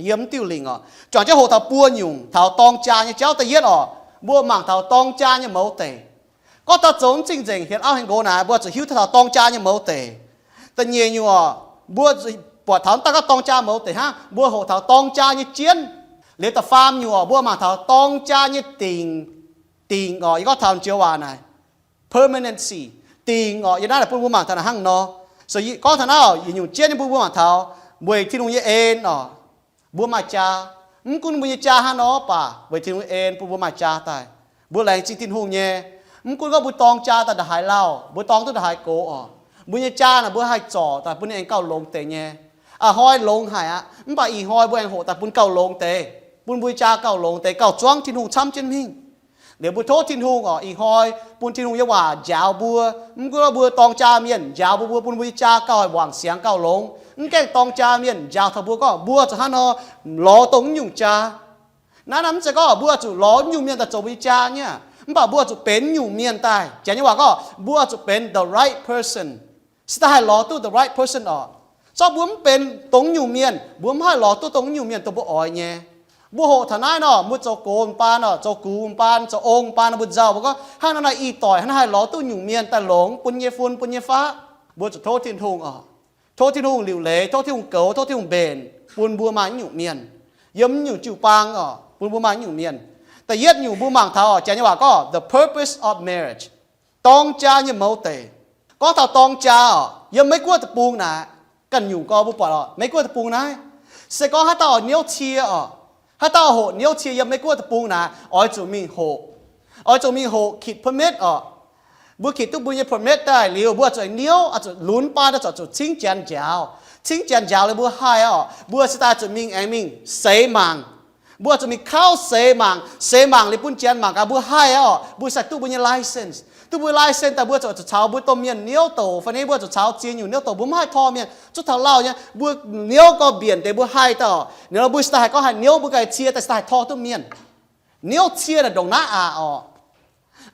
yiem mv diuh lingc oc. Juangc jienv hoqc taux buo nyungc taux dorng jaa nyei jauv. Da'yietv oc, mbuo mangc taux dorng jaa nyei mouz deic. Gorngv taux zoux mv zingh nzengc hienx auv hienx nqox naaic, mbuo zuqc hiuv taux taux dorng jaa nyei mouz deic. Da'nyeic nyungc oc, mbuo buatc taux mv daaih gorngv dorng jaa mouz deic hnangv, mbuo hoqc taux dorng jaa nyei jienv. Liuz da'faam nyungc oc, mbuo mangc taux dorng jaa nyei dingc. Dingc oc, yie gorngv taux joux waac naaic permanency, dingc oc. Yie naaiv naaic bun mbuo mangc taux naaic hnangv nor. So gorngv taux naaiv oc, yietc nyungc jienv nyei bun mbuo mangc taux weic Tin-Hungh nyei en oc, mbuo maaih jaa. Mv gunv mbuo nyei jaa hnangv nor baac weic Tin-Hungh nyei en bun mbuo maaih jaa daaih. Mbuo laengz zingh Tin-Hungh nyei. Mv gunv gorngv mbuo dorng jaa daaih ndongc haaix lauh, mbuo dorng duqv ndongc haaix gox oc, mbuo nyei jaa naaic mbuo haih zorc daaih bun ninh aengx gauh longx deix nyei. A'hnoi longx haic aqv, mv baac ih hnoi mbuo aengx hoqc daaih bun gauh longx deix, bun mbuo jaa gauh longx deix, gauh zuangv Tin-Hungh camv jienv mingh. Liuz mbuo tov Tin-Hungh oc, ih hnoi bun Tin-Hungh nyei waac njaaux mbuo. Mv gunv mbuo dorng jaa mienh njaaux mbuo, mbuo bun mbuo nyei jaa gauh wangc siangx gauh longx. Mv gaengh dorng jaa mienh njaaux taux mbuo gorngv mbuo zuqc hnangv nor lorz dongh mv nyungc jaa. Naaiv naaiv mv zeiz gorngv mbuo zuqc lorz mv nyungc mienh daaih zoux mbuo nyei jaa nyei, mv baac mbuo zuqc benx mv nyungc mienh daaih. Janx nyei waac gorngv mbuo zuqc benx the right person, se daaih haih lorz duqv the right person oc. Zorqv mbuo mv benx dongh mv nyungc mienh, mbuo mv haih lorz duqv dongh mv nyungc mienh dongh mbuo oix nyei. Mbuo hoqc taux naaiv nor, mbuo zoux gox m'baan oc, zoux gux m'baan, zoux ong m'baan nor, mbuo nzauh mbuo gorngv hnangv naaiv naaic ih doic hnangv naaiv haih lorz duqv nyungc mienh daaih longx bun nyei fun bun nyei faqv. Mbuo zuqc tov Tin-Hungh oc, tov Tin-Hungh liuc leiz, tov Tin-Hungh goux, tov Tin-Hungh mbenc bun mbuo maaih mv nyungc mienh yiem mv nyungc jiu-baang oc, bun mbuo maaih mv nyungc mienh. Da'yietv nyungc mbuo mangc taux oc, Janx nyei waac gorngv the purpose of marriage, dorng jaa nyei mouz deic. Gorngv taux dorng jaa oc, yiem Meiv-Guoqv deic-bung naaic, ganh nyungc gorx mbuo buatc oc, Meiv-Guoqv deic-bung naaiv, se gorngv haaix dauh oix niouv cie oc, haaix dauh hoqc niouv cie yiem Meiv-Guoqv deic-bung naaic, oix zuqc mingh hoqc. Oix zuqc mingh hoqc ขีด permit oc. Mbuo ขีด duqv mbuo nyei permit daaih liuz, mbuo zuqc niouv, zuqc lunx baan daaih, zuqc zuqc cingv janx njaaux. Cingv janx njaaux liuz mbuo haih oc, mbuo se daaih zuqc mingh aengx mingh seix mangc. Mbuo zuqc mingh kauv seix mangc. Seix mangc liuz bun janx mangc gaax mbuo haih oc, mbuo se duqv mbuo nyei license. Duqv mbuo license daaih mbuo zuqc zuqc caux mbuo domh mienh niouv douc fai ni, mbuo zuqc caux ziex nyungc niouv douc, mbuo mv haih tor mienh. Zuqc taux lauh nyei, mbuo niouv gorngv mbienc deix mbuo haih daaih oc. Ninh mbuo se daaih haih gorngv haih niouv, mbuo ganh cie daaih se daaih haih tor duqv mienh. Niouv cie naaic ndongc naaiv aqc oc.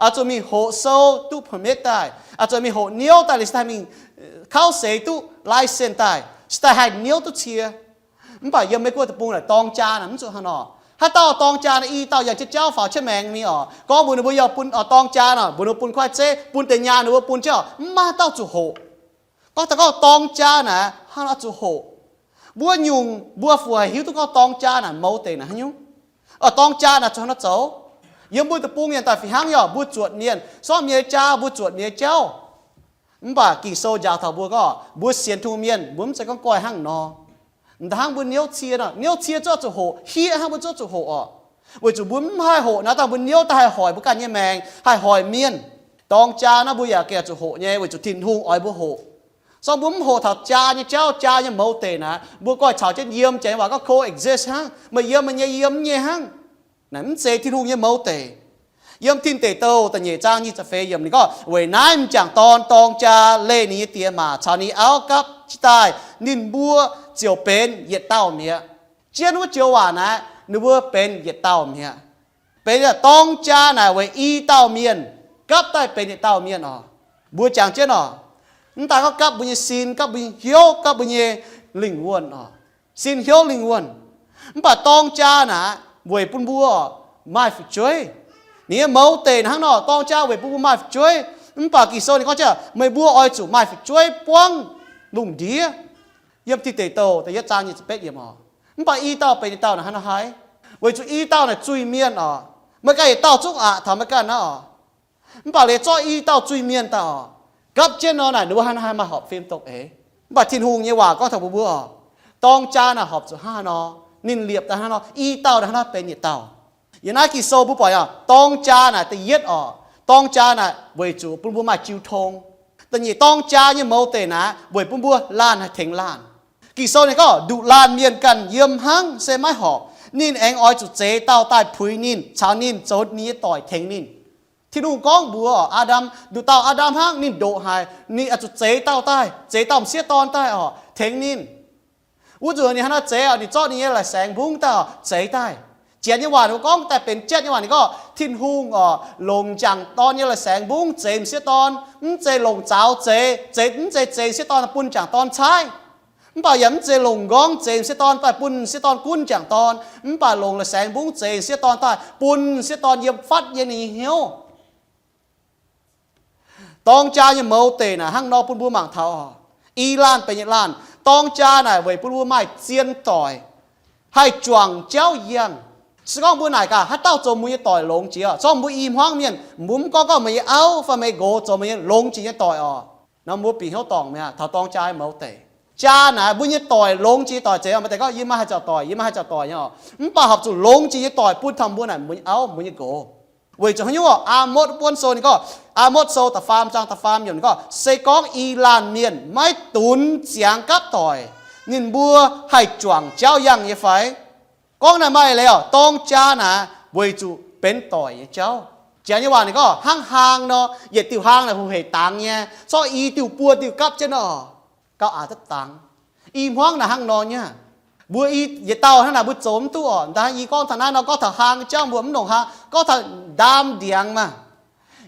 Oix zuqc mingh hoqc sou duqv permit daaih, oix zuqc mingh hoqc niouv daaih liuz se daaih mingh kauv seix duqv license daaih, se daaih haih niouv duqv cie. Mv baac yiem Meiv-Guoqv deic-bung naaic dorng jaa naaic mv zuqc hnangv nor. Haaix dauh dorng jaa naaic i dauh yangh jienv jauv faaux jienv maengx mingh oc, gorngv mbuox ninh mbuo yaac bun dorng jaa naaic, mbuox ninh mbuo bun kuaaiv zeiv, bun deix nyaanh ninh mbuo bun jienv oc, mv maaih haaix dauh zuqc hoqc. Gorngv taux gorngv dorng jaa naaic hnangv nor zuqc hoqc. Mbuo nyungc mbuo fu haih hiuv duqv gorngv dorng jaa naaic mouz deic naaic haaix nyungc, oc, dorng jaa naaic zuqc hnangv nor zoux. Yiem mbuo deic-bung mienh daaih fih hnangv, yaac mbuo zuotc mienh, sortv mienh nyei jaa, mbuo zuotc mienh nyei jauv. Mv baac Ging-Sou njaaux taux mbuo gorngv mbuo sienx Tin-Hungh mienh mbuo mv zeiz gorngv goiv hnangv nor. M'daaih hnangv mbuo niouv cie nor, niouv cie zungv zuqc hoqc, hiev hnangv mbuo zungv zuqc hoqc oc. Weic zuqc mbuo mv haih hoqc naaic dangh mbuo niouv daaih haih hoic mbuo ganh nyei maengc, haih hoic mienh. Dorng jaa naaiv mbuo yaac gengh zuqc hoqc nyei, weic zuqc Tin-Hungh oix mbuo hoqc. Sorng mbuo mv hoqc taux jaa nyei jauv, jaa nyei mouz deic naaic, mbuo goiv caux jienv yiem, Janx nyei waac gorngv coexist hnangv, meih yiem meih nyei, yie yiem yie nyei hnangv. Naaic mv zeiz Tin-Hungh nyei mouz deic. Yiem Tin Deic Douh da'nyeic zaang nyic ziepc feix yiemc ninh gorngv, weic naaiv m'jangc dorn dorng jaa leih ninh nyei die maac caux ninh nyei auv gapv jienv daaih, ninh mbuo ziouc benx yietc dauh mi'aqv. Jienv wuov joux waac naaiv, ninh mbuo benx yietc dauh mi'aqv. Benx yietc dorng jaa naaic weic i dauh mienh gapv daaih benx yietc dauh mienh oc. Mbuo jangx jienv oc, mv daaih gorngv gapv mbuo nyei sin, gapv mbuo nyei hnyouv, gapv mbuo nyei lingh wuonh oc. Sin, hnyouv, lingh wuonh. Mv baac dorng jaa naaic weic bun mbuo maaih fu'jueiv. Ninh nyei mouz deic naaic hnangv nor, dorng jaa weic bun mbuo maaih fu'jueiv. Mv baac Ging-Sou ninh gorngv jienv meih mbuo oix zuqc maaih fu'jueiv buangv lungh ndiev. Yiem Tin Deic Douh da'yietv zaang nyic ziepc betv yiemc oc. Mv baac i dauh benx yietc dauh naaic hnangv nor haiz, weic zuqc i dauh naaic zuiz-mienh oc. Meih ganh yietc dauh zungv aqc taux meih ganh naaiv oc. Mv baac liuz zorqv i dauh zuiz-mienh daaih oc, gapv jienv nor naaic ninh mbuo hnangv nor haiz maaih horpc fim dongh eix. Mv baac Tin-Hungh nyei waac gorngv taux mbuo mbuo oc, dorng jaa naaic horpc zuqc hnangv haaix nor, ninh liepc daaih hnangv nor, i dauh naaic hnangv nor benx yietc dauh. Yiem naaiv Ging-Sou mbuo buatc nyei, dorng jaa naaic da'yietv oc, dorng jaa naaic weic zuqc bun mbuo maaih jiu tong. Da'nyeic, dorng jaa nyei mouz deic naaic weic bun mbuo laanh haih tengx laanh. Ging-Sou ninh gorngv, nduqc laanh mienh ganh yiem hnangv se maiv horpc. Ninh aengx oix zuqc zeix dauh daaih puix ninh, caux ninh zoux ninh nyei doic tengx ninh. Tin-Hungh gorngv mbuox Aa^ndam, nduqc dauh Aa^ndam hnangv, ninh ndoqc haic, ninh oix zuqc zeix dauh daaih, zeix dauh m'sieqv dorn daaih oc, tengx ninh. Wuov nzunc ninh hnangv naaiv zeix oc, ninh zorqv ninh nyei la'saengx mbungv daaih oc, zeix daaih. Janx nyei waac ninh mbuo gorngv daaih benx Janx nyei waac ninh gorngv, Tin-Hungh oc, longc m'jangc dorn nyei la'saengx mbungv zeix m'sieqv dorn, mv zeiz longc zaux zeix, zeix, mv zeiz zeix m'sieqv dorn bun m'jangc dorn caaiv. Mv baac yaac mv zeiz longc m'nqorngv zeix m'sieqv dorn daaih bun m'sieqv dorn gunv m'jangc dorn, mv baac longc la'saengx mbungv zeix m'sieqv dorn daaih bun m'sieqv dorn yiem fatv nyei ninh nyei hnyouv. Dorng jaa nyei mouz deic naaic hnangv nor bun mbuo mangc taux oc. I laanh benx yietc laanh, dorng jaa naaic weic bun mbuo maaih zien doic, haih juangc jauv yangh. Se gorngv mbuo naaic gaax, haaix dauh zoux mbuo nyei doic longx jiex oc? Se gorngv mbuo i hmuangv mienh, mbuo mv gorngv gorngv meih nyei auv fai meih nyei nqox zoux meih nyei longx jiex nyei doic oc. Nor mbuo bieqc hnyouv dorngc mi'aqv taux dorng jaa nyei mouz deic. Jaa naaic mbuo nyei doic longx jiex nyei doic zeiz, maaih deix gorngv, yie maiv haih zoux doic, yie maiv haih zoux doic nyei oc. Mv baac horpc zuqc longx jiex nyei doic bun taux mbuo naaic mbuo nyei auv, mbuo nyei nqox. Weic zuqc haaix nyungc oc? Aa^motv buonv sou ninh gorngv, Aa^motv sou da'faam zaang da'faam yiemc ninh gorngv, se gorngv i laanh mienh maiv dunx ziangx gapv doic, ninh mbuo haih juangc jauv yangh nyei fai? Gorngv naaic maaih leiz oc, dorng jaa naaic weic zuqc benx doic nyei jauv. Janx nyei waac ninh gorngv hnangv hlaang nor, yietc diuh hlaang naaic huv heic dangx nyei, corc i diuh buo diuh gapv jienv nor, gauh aqc duqv dangx. I hmuangv naaic hnangv nor nyei. Mbuo i yietc dauh hnangv naaic mbuo zoux mv duqv oc. Daaih i gorngv taux naaiv nor gorngv taux hlaang jauv, mbuo mv longc hlaang, gorngv taux ndaam ndiangx maah.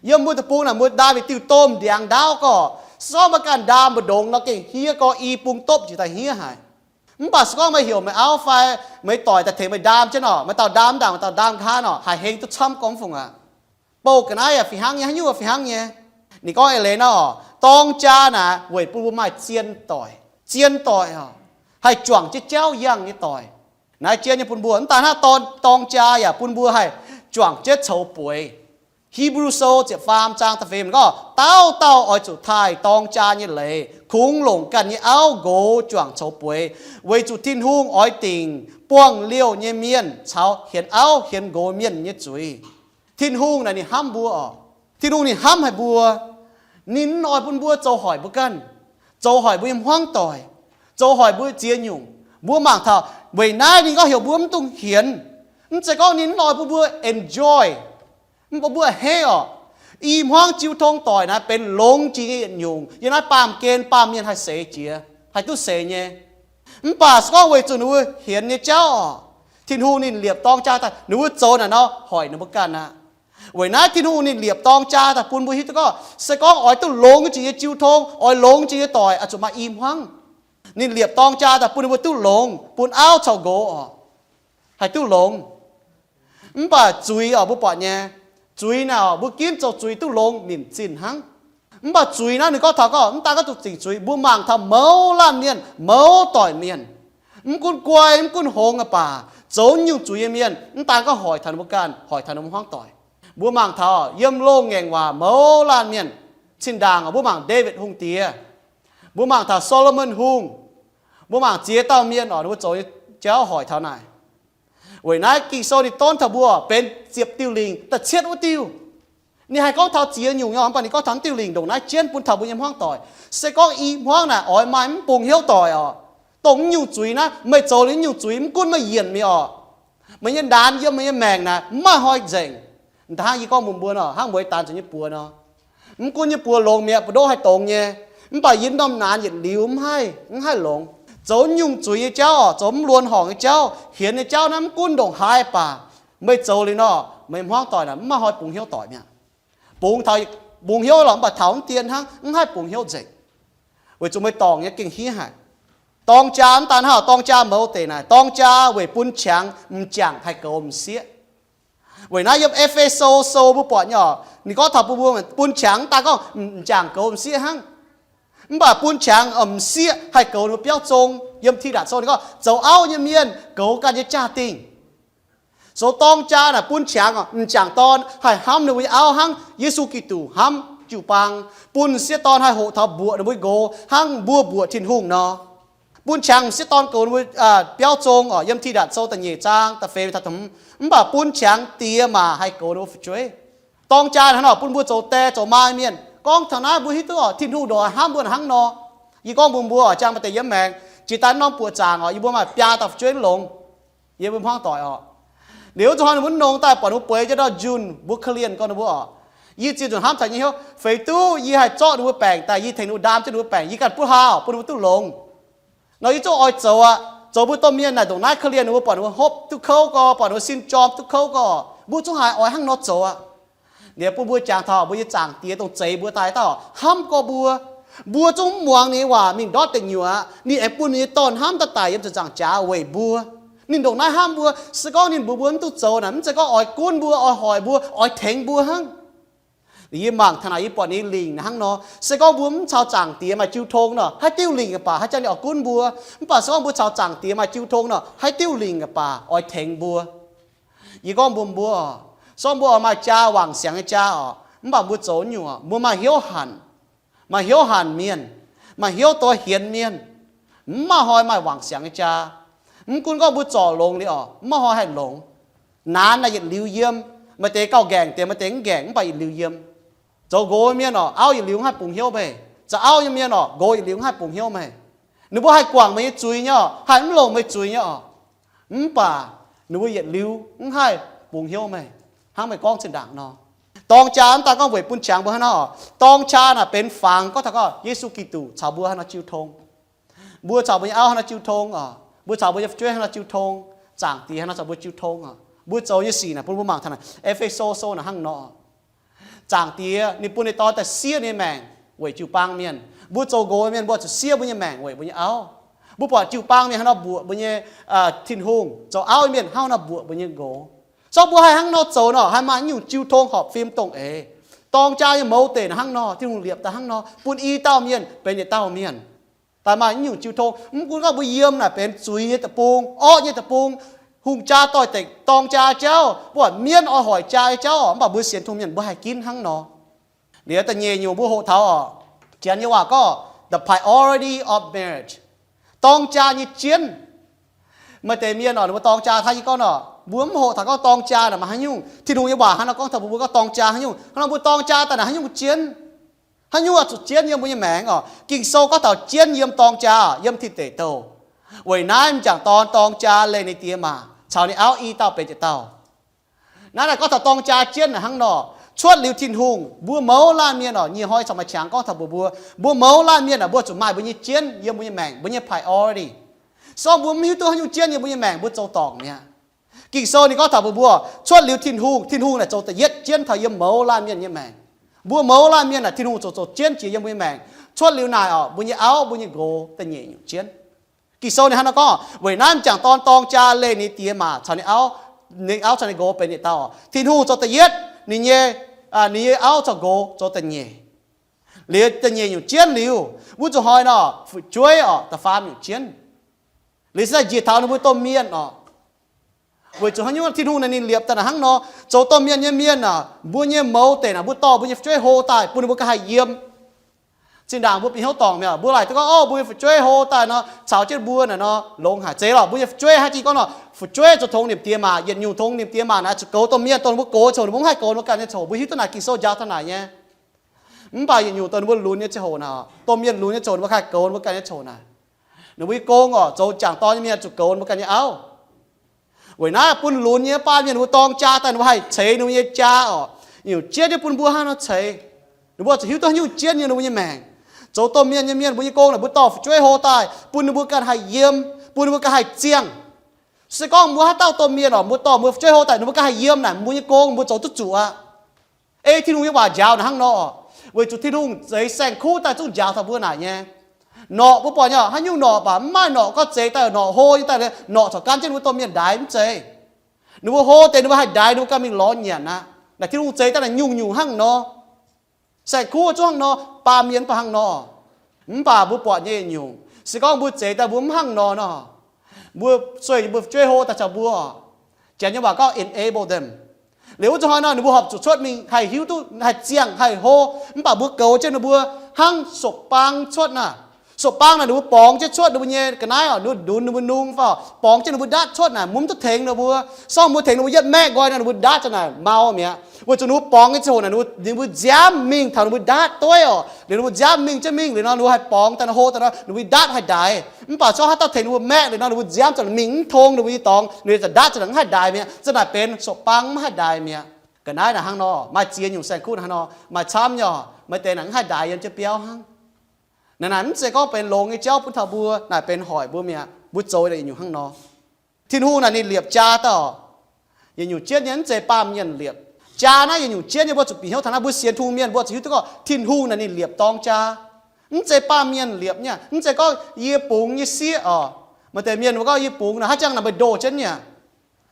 Yiem mbuo deic-bung naaic mbuo ndaam yietc diuh domh ndiangx ndaauv gorqv, se gorngv meih ganh ndaam mbu'ndongx nor gengh hniev gorx, i bung dopv njiec daaih hniev haic. Mv baac se gorngv meih heuc meih auv fai meih doic daaih tengx meih ndaam jienv oc, meih dauh ndaam ndaangc, meih dauh ndaam nqa'haav oc, haih heng duqv camv gorngv mv fungc aqv. Bouh ga'naaiv yaac fih hnangv nyei, haaix nyungc fih hnangv nyei. Ninh gorngv eix leiz nor oc, dorng jaa naaic weic bun mbuo maaih zien doic, zien doic oc, haih juangc jienv jauv yangh nyei doic. Naaiv jien nyei bun mbuo, mv daaih hnangv dorng, dorng jaa yaac bun mbuo haih juangc jienv coux bueix. Hipv^lu Sou ziepc faam zaang da'feix gorngv, dauh dauh oix zuqc taaih dorng jaa nyei leiz, kungx longc ganh nyei auv nqox juangc coux bueix, weic zuqc Tin-Hungh oix dingc buangh liouh nyei mienh caux hienx auv hienx nqox mienh nyei zuiz. Tin-Hungh naaic ninh hnamv mbuo oc. Tin-Hungh ninh hnamv haic mbuo. Ninh mv oix bun mbuo zoux hoic mbuo ganh, zoux hoic mbuo nyei hmuangv doic, zoux hoic mbuo ziex nyungc. Mbuo mangc taux weic naaiv ninh gorngv heuc mbuo mv dungx hienx. Mv zeiz gorngv ninh mv oix bun mbuo enjoy, mv bun mbuo a'hneiv oc. I hmuangv jiu tong doic naaiv benx longx jiex nyei yietc nyungc yiem naaiv baamh gen baamh mienh haih seix jiex, haih duqv seix nyei. Mv baac se gorngv weic zuqc ninh mbuo hienx nyei jauv oc, Tin-Hungh ninh liepc dorng jaa daaih, ninh mbuo zoux naaic nor hoic ninh mbuo ganh aqv. Weic naaiv Tin-Hungh ninh liepc dorng jaa daaih bun mbuo hiuv duqv gorngv se gorngv oix duqv longx jiex nyei jiu tong, oix longx jiex nyei doic, oix zuqc maaih i hmuangv. Ninh liepc dorng jaa daaih bun ninh mbuo duqv longx, bun auv caux nqox oc, haih duqv longx. Mv baac zuiz oc, mbuo buatc nyei, zuiz naaic oc, mbuo ginv zoux zuiz duqv longx nimc zinh hnangv. Mv baac zuiz naaiv ninh gorngv taux gorngv mv daan gorngv zuqc zingc zuiz, mbuo mangc taux mouz laanh mienh, mouz doic mienh, mv gunv guai mv gunv hngongx aqv baac, zoux nyungc zuiz nyei mienh mv daan gorngv hoic taux ninh mbuo ganh, hoic taux ninh mbuo hmuangv doic. Mbuo mangc taux yiem loz-ngaengc waac mouz laanh mienh, zinh ndaangc mbuo mangc Ndaawitv Hungh Diex, mbuo mangc taux Saa^lo^morn Hungh, mbuo mangc ziex dauh mienh oc, ninh mbuo zoux nyei jauv hoic taux naaic. Weic naaiv Ging-Sou ninh donv taux mbuo benx ziepc diuh lingc da'cietv wuov diuh. Ninh haih gorngv taux ziex nyungc nyei, mv baac ninh gorngv taux diuh lingc ndongc naaiv jienv bun taux mbuo nyei hmuangv doic. Se gorngv i hmuangv naaic oix maaih mv bungx hnyouv doic oc, dongh mv nyungc zuiz naaiv, meih zoux liuz nyungc zuiz mv gunv meih yienc mingh oc, meih nyei ndaanx yiem meih nyei maengc naaic mv maaih hnoi nzengc. Hnangv yie gorngv mbuox mbuo nor, hnangv mueiz daanx zuqc nyei buoz nor, mv gunv nyei buoz longx mi'aqv, buoz-ndoqv haih dongz nyei, mv baac yie norm naanx yietc liuz mv haih, mv haih longx. Zoux nyungc zuiz nyei jauv oc, zoux mv luonx horngc nyei jauv, hienx nyei jauv naaiv mv gunv ndongc haaix baac, meih zoux liuz nor, meih hmuangv doic naaic mv maaih hnoi bungx hnyouv doic mi'aqv. Bungx taux, bungx hnyouv lorqc, mv baac taux mv dien hnangv, mv haih bungx hnyouv nzengc, weic zuqc meih dorngc nyei gengh hniev haic. Dorng jaa mv daan hnangv, dorng jaa mouz deic naaic, dorng jaa weic bun qangx m'jangc haih goux m'sieqv. Weic naaiv yiem E^fe^so Sou mbuo buatc nyei oc, ninh gorngv taux bun mbuo, bun qangx mv daan gorngv m'jangc goux m'sieqv hnangv, mv baac bun qangx m'sieqv haih goux ninh mbuo biauv zong. Yiem Tidatc Sou ninh gorngv zoux auv nyei mienh goux ganh nyei jaa-dingh. Zoux dorng jaa naaic bun qangx m'jangc dorn haih hnamv ninh mbuo nyei auv hnangv Yesu Giduc hnamv jiu-baang, bun m'sieqv dorn haih hoqc taux mbuoqc ninh mbuo nyei nqox hnangv mbuo mbuoqc Tin-Hungh nor. Bun qangx m'sieqv dorn goux ninh mbuo biauv zong oc, yiem Tidatc Sou da'nyeic zaang da'feix taux da'hmz. Mv baac bun qangx diex maac haih goux ninh mbuo fu'jueiv. Dorng jaa hnangv nor bun mbuo zoux die zoux maa mienh. Gorngv taux naaiv mbuo hiuv duqv oc, Tin-Hungh ndongc haaix hnamv mbuo hnangv nor. Yie gorngv mbuox mbuo oc, jang maaih deix yiem maengx, jiex daaih norm buoqc zaangc oc, yie mbuo maaih biaa dauh fu'jueiv longx. Yie mbuo hmuangv doic oc. Liuz wuov zuqc hnoi ninh mbuo nongx daaih buatc ninh mbuo bueix jienv ndau njunh, mbuo korv-lienh gorngv ninh mbuo oc, yie ziex nzunc hnamv taux nyei hnyouv, feix duqv yie haih zorqv ninh mbuo baengc daaih, yie tengx ninh mbuo ndaam jienv ninh mbuo baengc, yie ganh butv hlaau bun ninh mbuo duqv longx. Nor yie zungv oix zoux aqv. Zoux mbuo domh mienh naaic ndongc naaiv korv-lienh ninh mbuo, buatc ninh mbuo hopv duqv kouv gorx, buatc ninh mbuo sin jorm duqv kouv gorx, mbuo zungv haiz oix hnangv nor zoux aqv. Liuz bun mbuo jangx taux mbuo nyei Zaangc Diex dongh zeix mbuo daaih dauh hnamv gorx mbuo. Mbuo zungv mv muangx ninh nyei waac mingh ndortv deic nyuoqc aqv. Ninh aengx bun ninh nyei Dorn hnamv daaih daic yiem ziepc nzaangc jaax weic mbuo. Ninh ndongc naaiv hnamv mbuo, se gorngv ninh mbuox mbuo mv duqv zoux naaic, mv zeiz gorngv oix gunv mbuo, oix hoic mbuo, oix tengx mbuo hnangv. Yie mangc taux naaic yie buatc ninh lingc hnangv nor, se gorngv mbuo mv caux Zaangc Diex maaih jiu tong nor, haaix diuh lingc aqv baac, haaix jangx ninh oix gunv mbuo. Mv baac se gorngv mbuo caux Zaangc Diex maaih jiu tong nor, haaix diuh lingc aqv baac oix tengx mbuo. Yie gorngv mbuox mbuo, se gorngv mbuo oix maaih jaa, wangc siangx nyei jaa oc, mv baac mbuo zoux nyungc mbuo maaih hnyouv hanc, maaih hnyouv hanc mienh, maaih hnyouv doix hienx mienh, mv maaih hnoi maaih wangc siangx nyei jaa. Mv gunv gorngv mbuo zorc longx liuz oc, mv maaih hnoi haih longx. Naanx naaic yietc liuz yiem, maaih deix gauh nqaengc deix, maaih deix mv nqaengc, mv baac yietc liuz yiem. Zoux nqox mienh oc, auv yietc liuz mv haih bungx hnyouv meih. Zoux auv nyei mienh oc, nqox yietc liuz mv haih bungx hnyouv meih. Ninh mbuo haih guangc meih nyei zuiz nyei oc, haih mv longc meih zuiz nyei oc, mv baac ninh mbuo yietc liuz mv haih bungx hnyouv meih, hnangv meih gorngv zinh ndaangc nor. Dorng jaa mv daaih gorngv weic bun qangx mbuo hnangv nor oc. Dorng jaa naaic benx fangx gorngv taux gorngv Yesu Giduc caux mbuo hnangv nor jiu tong. Mbuo caux mbuo nyei auv hnangv nor jiu tong oc. Mbuo caux mbuo nyei fu'jueiv hnangv nor jiu tong. Zaangc Diex hnangv nor caux mbuo jiu tong oc. Mbuo zoux nyei sic naaic bun mbuo mangc taux naaic E^fe^so Sou naaic hnangv nor. Zaangc Diex ninh bun ninh Dorn daaih siev ninh nyei maengc weic jiu-baang mienh. Mbuo zoux nqox mienh mbuo zuqc siev mbuo nyei maengc weic mbuo nyei auv. Mbuo buatc jiu-baang mienh hnangv nor mbuoqc mbuo nyei Tin-Hungh, zoux auv mienh hnangv nor mbuoqc mbuo nyei nqox. Se gorngv mbuo haih hnangv nor zoux nor, haih maaih nyungc jiu tong horpc fim dongh eix. Dorng jaa nyei mouz deix naaic hnangv nor, Tin-Hungh liepc daaih hnangv nor, bun i dauh mienh benx yietc dauh mienh. Daaih maaih nyungc jiu tong, mv gunv gorngv mbuo yiem naaic benx zuiz nyei deic-bung, orqv nyei deic-bung, hungh jaa doix-dekc dorng jaa jauv, mbuo mienv oix hoic jaa nyei jauv oc, mv baac mbuo sienx Tin-Hungh mienh mbuo haih ginv hnangv nor. Liuz da'nyeic nyungc mbuo hoqc taux oc, Janx nyei waac gorngv the priority of marriage. Dorng jaa nyei jienv. Maaih deix mienh oc, ninh mbuo dorng jaa hnangv yie gorngv nor, mbuo mv hoqc taux gorngv dorng jaa naaic maaih haaix nyungc. Tin-Hungh nyei waac hnangv nor gorngv taux mbuo, mbuo gorngv dorng jaa haaix nyungc. Hnangv nor mbuo dorng jaa daaih naaic haaix nyungc jienv? Haaix nyungc oix zuqc jienv yiem mbuo nyei maengc oc? Ging-Sou gorngv taux jienv yiem dorng jaa, yiem Tin-Deic Douh. Weic naaiv m'jangc dorn dorng jaa leih ninh diex maac, caux ninh auv i dauh benx yietc dauh. Naaiv naaic gorngv taux dorng jaa jienv naaic hnangv nor, cuotv liuz Tin-Hungh, mbuo mouz laanh mienh oc, nyic hnoi corc maaih qangx gorngv taux mbuox mbuo, mbuo mouz laanh mienh oc, mbuo zuqc maaih mbuo nyei jienv yiem mbuo nyei maengc, mbuo nyei priority. Se gorngv mbuo mv hiuv duqv haaix nyungc jienv yiem mbuo nyei maengc, mbuo zoux dorngc mi'aqv. Ging-Sou ninh gorngv taux mbuox mbuo, cuotv liuz Tin-Hungh, Tin-Hungh naaic zoux da'yietv jienv taux yiem mouz laanh mienh nyei maengc. Mbuo mouz laanh mienh naaic Tin-Hungh zoux zoux jienv jiex yiem mbuo nyei maengc. Cuotv liuz naaic oc, mbuo nyei auv, mbuo nyei nqox, da'nyeic nyungc jienv. Ging-Sou ninh hnangv nor gorngv, weic naaiv m'jangc dorn dorng jaa leih ninh diex maac caux ninh auv, ninh auv caux ninh nqox benx yietc dauh. Tin-Hungh zoux da'yietv, ninh nyei, ninh nyei auv caux nqox zoux da'nyeic. Liuz da'nyeic nyungc jienv liuz, wuov zuqc hnoi nor, fu'jueiv oc, da'faam nyungc jienv. Liuz se daaih njiec taux ninh mbuo domh mienh oc. Weic zuqc haaix nyungc Tin-Hungh naaic ninh liepc daaih naaic hnangv nor, zoux domh mienh nyei mienh aah, mbuo nyei mouz deix naaic mbuo dorh mbuo nyei fu'jueiv hlo daaih bun ninh mbuo ganh haih yiem. Zinh ndaangc mbuo bieqc hnyouv dorngc mi'aqv, mbuo laaic duqv gorngv, o, mbuo nyei fu'jueiv hlo daaih nor, caux jienv mbuo naaic nor longx haic. Zeiz lorqc, mbuo nyei fu'jueiv haaix jih gorngv nor, fu'jueiv zoux tongx nimc diex maac, yietc nyungc tongx nimc diex maac naaic zuqc goux domh mienh, dongh ninh mbuo goux nyei ziangh hoc ninh mbuo mv haih goux ninh mbuo ganh nyei ziangh hoc. Mbuo hiuv duqv naaic Ging-Sou njaaux taux naaic nyei. Mv baac yietc nyungc dongh ninh mbuo lunx nyei ziangh hoc naaic, domh mienh lunx nyei ziangh hoc ninh mbuo haih goux ninh mbuo ganh nyei ziangh hoc naaic. Ninh mbuo nyei gong oc, zoux m'jangc dorn nyei mienh zuqc goux ninh mbuo ganh nyei auv. Weic naaiv bun lunx nyei baamh mienh ninh mbuo dorng jaa daaih ninh mbuo haih ceix ninh mbuo nyei jaa oc. Nyungc jienv jienv bun mbuo hnangv nor ceix. Ninh mbuo zuqc hiuv duqv haaix nyungc jienv yiem ninh mbuo nyei maengc. Zoux domh mienh nyei mienh mbuo nyei gong naaic mbuo dorh fu'jueiv hlo daaih bun ninh mbuo ganh haih yiem, bun ninh mbuo ganh haih ziangh. Se gorngv mbuo haaix dauh domh mienh oc, mbuo dorh mbuo fu'jueiv hlo daaih ninh mbuo ganh haih yiem naaic, mbuo nyei gong mbuo zoux duqv zuqc aqv. Ei Tin-Hungh nyei waac njaaux naaic hnangv nor, weic zuqc Tin-Hungh zeix saeng-kuv daaih zungv njaaux taux mbuo naaic nyei. Norqc mbuo buatc nyei, haaix nyungc norqc baac mv maaih norqc gorngv zeix daaih norqc hlo nyei daaih, norqc corc gan jienv ninh mbuo domh mienh ndaix mv zeiz. Ninh mbuo hlo deix ninh mbuo haih ndaix ninh mbuo ganh mingh lorz nyanc aqv. Naaic Tin-Hungh zeix daaih naaic nyungc-nyungc hnangv nor. Saeng-kuv zungv hnangv nor, baamh mienh mv baac hnangv nor. Mv baac mbuo buatc nyei nyungc, se gorngv mbuo zeix daaih mbuo mv hnangv nor nor, mbuo sueih mbuo fu'jueiv hlo daaih caux mbuo, Janx nyei waac gorngv enable them. Liuz wuov zuqc hnoi nor ninh mbuo horpc zuqc cuotv mingh haih hiuv duqv haih ziangh haih hlo, mv baac mbuo goux jienv ninh mbuo hnangv sopc-baang cuotv naaic. Sou-bang naaic ninh mbuo borngz jienv cuotv ninh mbuo nyei ga'naaiv oc, ninh mbuo ndunx ninh mbuo nungv fai borngz jienv ninh mbuo ndaatv cuotv naaic, mv duqv tengx ninh mbuo. Se gorngv mbuo tengx ninh mbuo yietv maeqv nqoi nor, ninh mbuo ndaatv za'naaic mau mi'aqv. Weic zuqc ninh mbuo borngz nyei ziangh hoc naaic, ninh mbuo nziaamv mingh taux ninh mbuo ndaatv dueiv oc. Liuz ninh mbuo nziaamv mingh jienv mingh liuz nor, ninh mbuo haih borngz daaih nor, hlo daaih nor, ninh mbuo ndaatv haih ndaix. Mv baac se gorngv haaix dauh tengx ninh mbuo maeqv liuz nor, ninh mbuo nziaamv za'naaic mingh mv tong ninh mbuo nyei dorngx, ninh mbuo za'naaic ndaatv za'naaic mv haih ndaix mi'aqv. Za'naaic benx sou-bang mv haih ndaix mi'aqv. Ga'naaiv naaic hnangv nor, maaih ziex nyungc saeng-kuv hnangv nor, maaih camv nyei oc, maaih deix naaic mv haih ndaix yiem jienv biauv hnangv. Naaic naaic mv zeiz gorngv benx longx nyei jauv bun taux mbuo, naaic benx hoic mbuo mi'aqv. Mbuo zoux yietc nyungc hnangv nor. Tin-Hungh naaic ninh liepc jaa daaih oc, yietc nyungc jienv nyei, mv zeiz baamh mienh liepc. Jaa naaiv yietc nyungc jienv nyei, mbuo zuqc bieqc hnyouv taux naaiv, mbuo sienx Tin-Hungh mienh mbuo zuqc hiuv duqv gorngv Tin-Hungh naaic ninh liepc dorng jaa. Mv zeiz baamh mienh liepc nyei, mv zeiz gorngv yie bungx nyei sieqv oc. Maaih deix mienh mbuo gorngv yie bungx naaic, haaix jangx naaic meih ndoh jienv nyei aqv.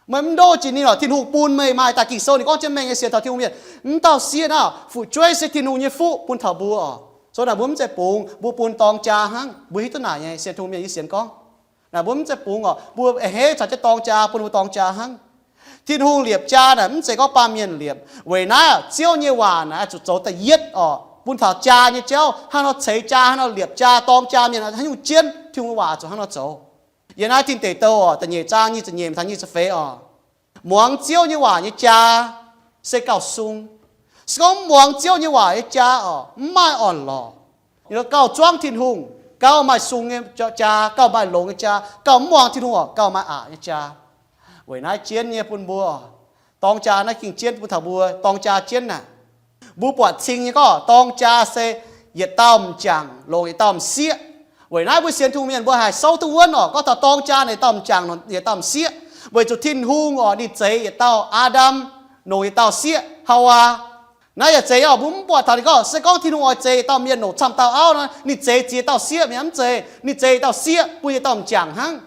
Meih mv ndoh jiex ninh oc. Tin-Hungh bun meih maaih daaih. Ging-Sou ninh gorngv jienv mengh nyei, sienx taux Tin-Hungh mienh, mv dauh sieqv naaiv fu'jueiv se Tin-Hungh nyei fuqv bun taux mbuo oc. So naaic mbuo mv zeiz bungx, mbuo bun dorng jaa hnangv. Mbuo hiuv duqv naaic nyei, sienx Tin-Hungh mienh yie sienx gorngv. Naaic mbuo mv zeiz bungx oc, mbuo a'hneiv caux jienv dorng jaa, bun mbuo dorng jaa hnangv. Tin-Hungh liepc jaa naaic mv zeiz gorngv baamh mienh liepc. Weic naaiv Ziouv nyei waac naaic zuqc zoux da'yietv oc, bun taux jaa nyei jauv, hnangv nor ceix jaa, hnangv nor liepc jaa, dorng jaa mienh haaix nyungc jienv, Tin-Hungh waac zuqc hnangv nor zoux. Yiem naaiv Tin Deic Douh oc, da'nyeic zaang nyic ziepc nyeic taux nyic ziepc feix oc. Muangx Ziouv nyei waac nyei jaa se gauh sung. Se gorngv mv muangx Ziouv nyei waac nyei jaa oc, mv maaih orn-lorqc. Ninh gauh zuangv Tin-Hungh, gauh maaih sung nyei jaa, gauh maaih longx nyei jaa. Gauh mv muangx Tin-Hungh oc, gauh maaih aqc nyei jaa. Weic naaiv jienv nyei bun mbuo, dorng jaa naaiv ging jienv bun taux mbuo dorng jaa jienv naaic. Mbuo buatc cing nyei gorngv dorng jaa se yietc dauh m'jangc longc yietc dauh m'sieqv. Weic naaiv mbuo sienx Tin-Hungh mienh mbuo haih souv duqv wuonv oc, gorngv taux dorng jaa naaic yietc dauh m'jangc longc yietc dauh m'sieqv. Weic zuqc Tin-Hungh oc, ninh zeix yietc dauh Aa^ndam longc yietc dauh sieqv, Haawaa. Naaiv yaac zeiz oc, mbuo mv buatc taux ninh gorngv, se gorngv Tin-Hungh oix zeix yietc dauh mienh longc camv dauh auv nor, ninh zeix ziex dauh sieqv mi'aqv, mv zeiz. Ninh zeix yietc dauh sieqv bun yietc dauh m'jangc hnangv.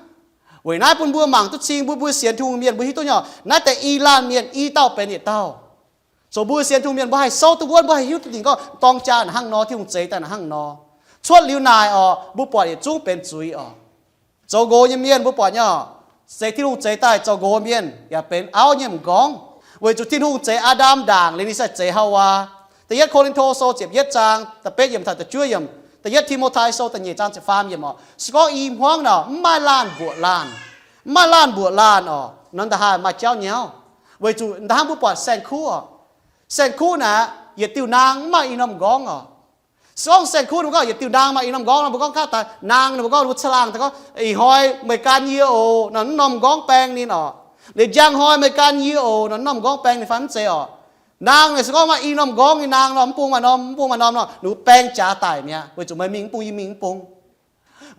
Weic naaiv bun mbuo mangc duqv cing, mbuo, mbuo sienx Tin-Hungh mienh mbuo hiuv duqv nyei, naaiv deix i laanh mienh i dauh benx yietc dauh. Zoux mbuo sienx Tin-Hungh mienh mbuo haih souv duqv wuonv, mbuo haih hiuv duqv dingc gorngv dorng jaa naaic hnangv nor, Tin-Hungh zeix daaih naaic hnangv nor. Cuotv liuz naaic oc, mbuo buatc yietc zungv benx zuiz oc. Zoux nqox nyei mienh mbuo buatc nyei oc, se Tin-Hungh zeix daaih zoux nqox mienh yaac benx auv nyei m'nqorngv. Weic zuqc Tin-Hungh zeix Aa^ndam ndaangc liuz ninh sai zeix Haawaa. Da'yietv Ko^lin^to Sou ziepc yietv zaang da'betv yiemc taux da'juov yiemc, Da'yietv Ti^mo^tai Sou da'nyeic zaang ziepc faam yiemc oc. Se gorngv i hmuangv naaic mv maaih laanh mbuoqc laanh, mv maaih laanh mbuoqc laanh oc, nor nda'haaix maaih jauv nyauv. Weic zuqc nda'haaix mbuo buatc saeng-kuv oc. Saeng-kuv naaic yietc diuh naang mv maaih i norm m'nqorngv oc. Se gorngv saeng-kuv ninh mbuo gorngv yietc diuh naang maaih i norm m'nqorngv nor, mbuo gorngv gaav daaih naang ninh mbuo gorngv mbuo caangh laangh daaih gorngv, ih hnoi meih gan yie oc, nor mv norm m'nqorngv baeng ninh oc. Liuz njang hnoi meih gan yie oc, nor mv norm m'nqorngv baeng ninh fai mv zeiz oc. Naang naaic se gorngv maaih i norm m'nqorngv nyei naang nor, mv bung maaih norm, mv bung maaih norm nor, ninh mbuo baeng jaax daic mi'aqv, weic zuqc meih mingh mv bung, yie mingh mv bung.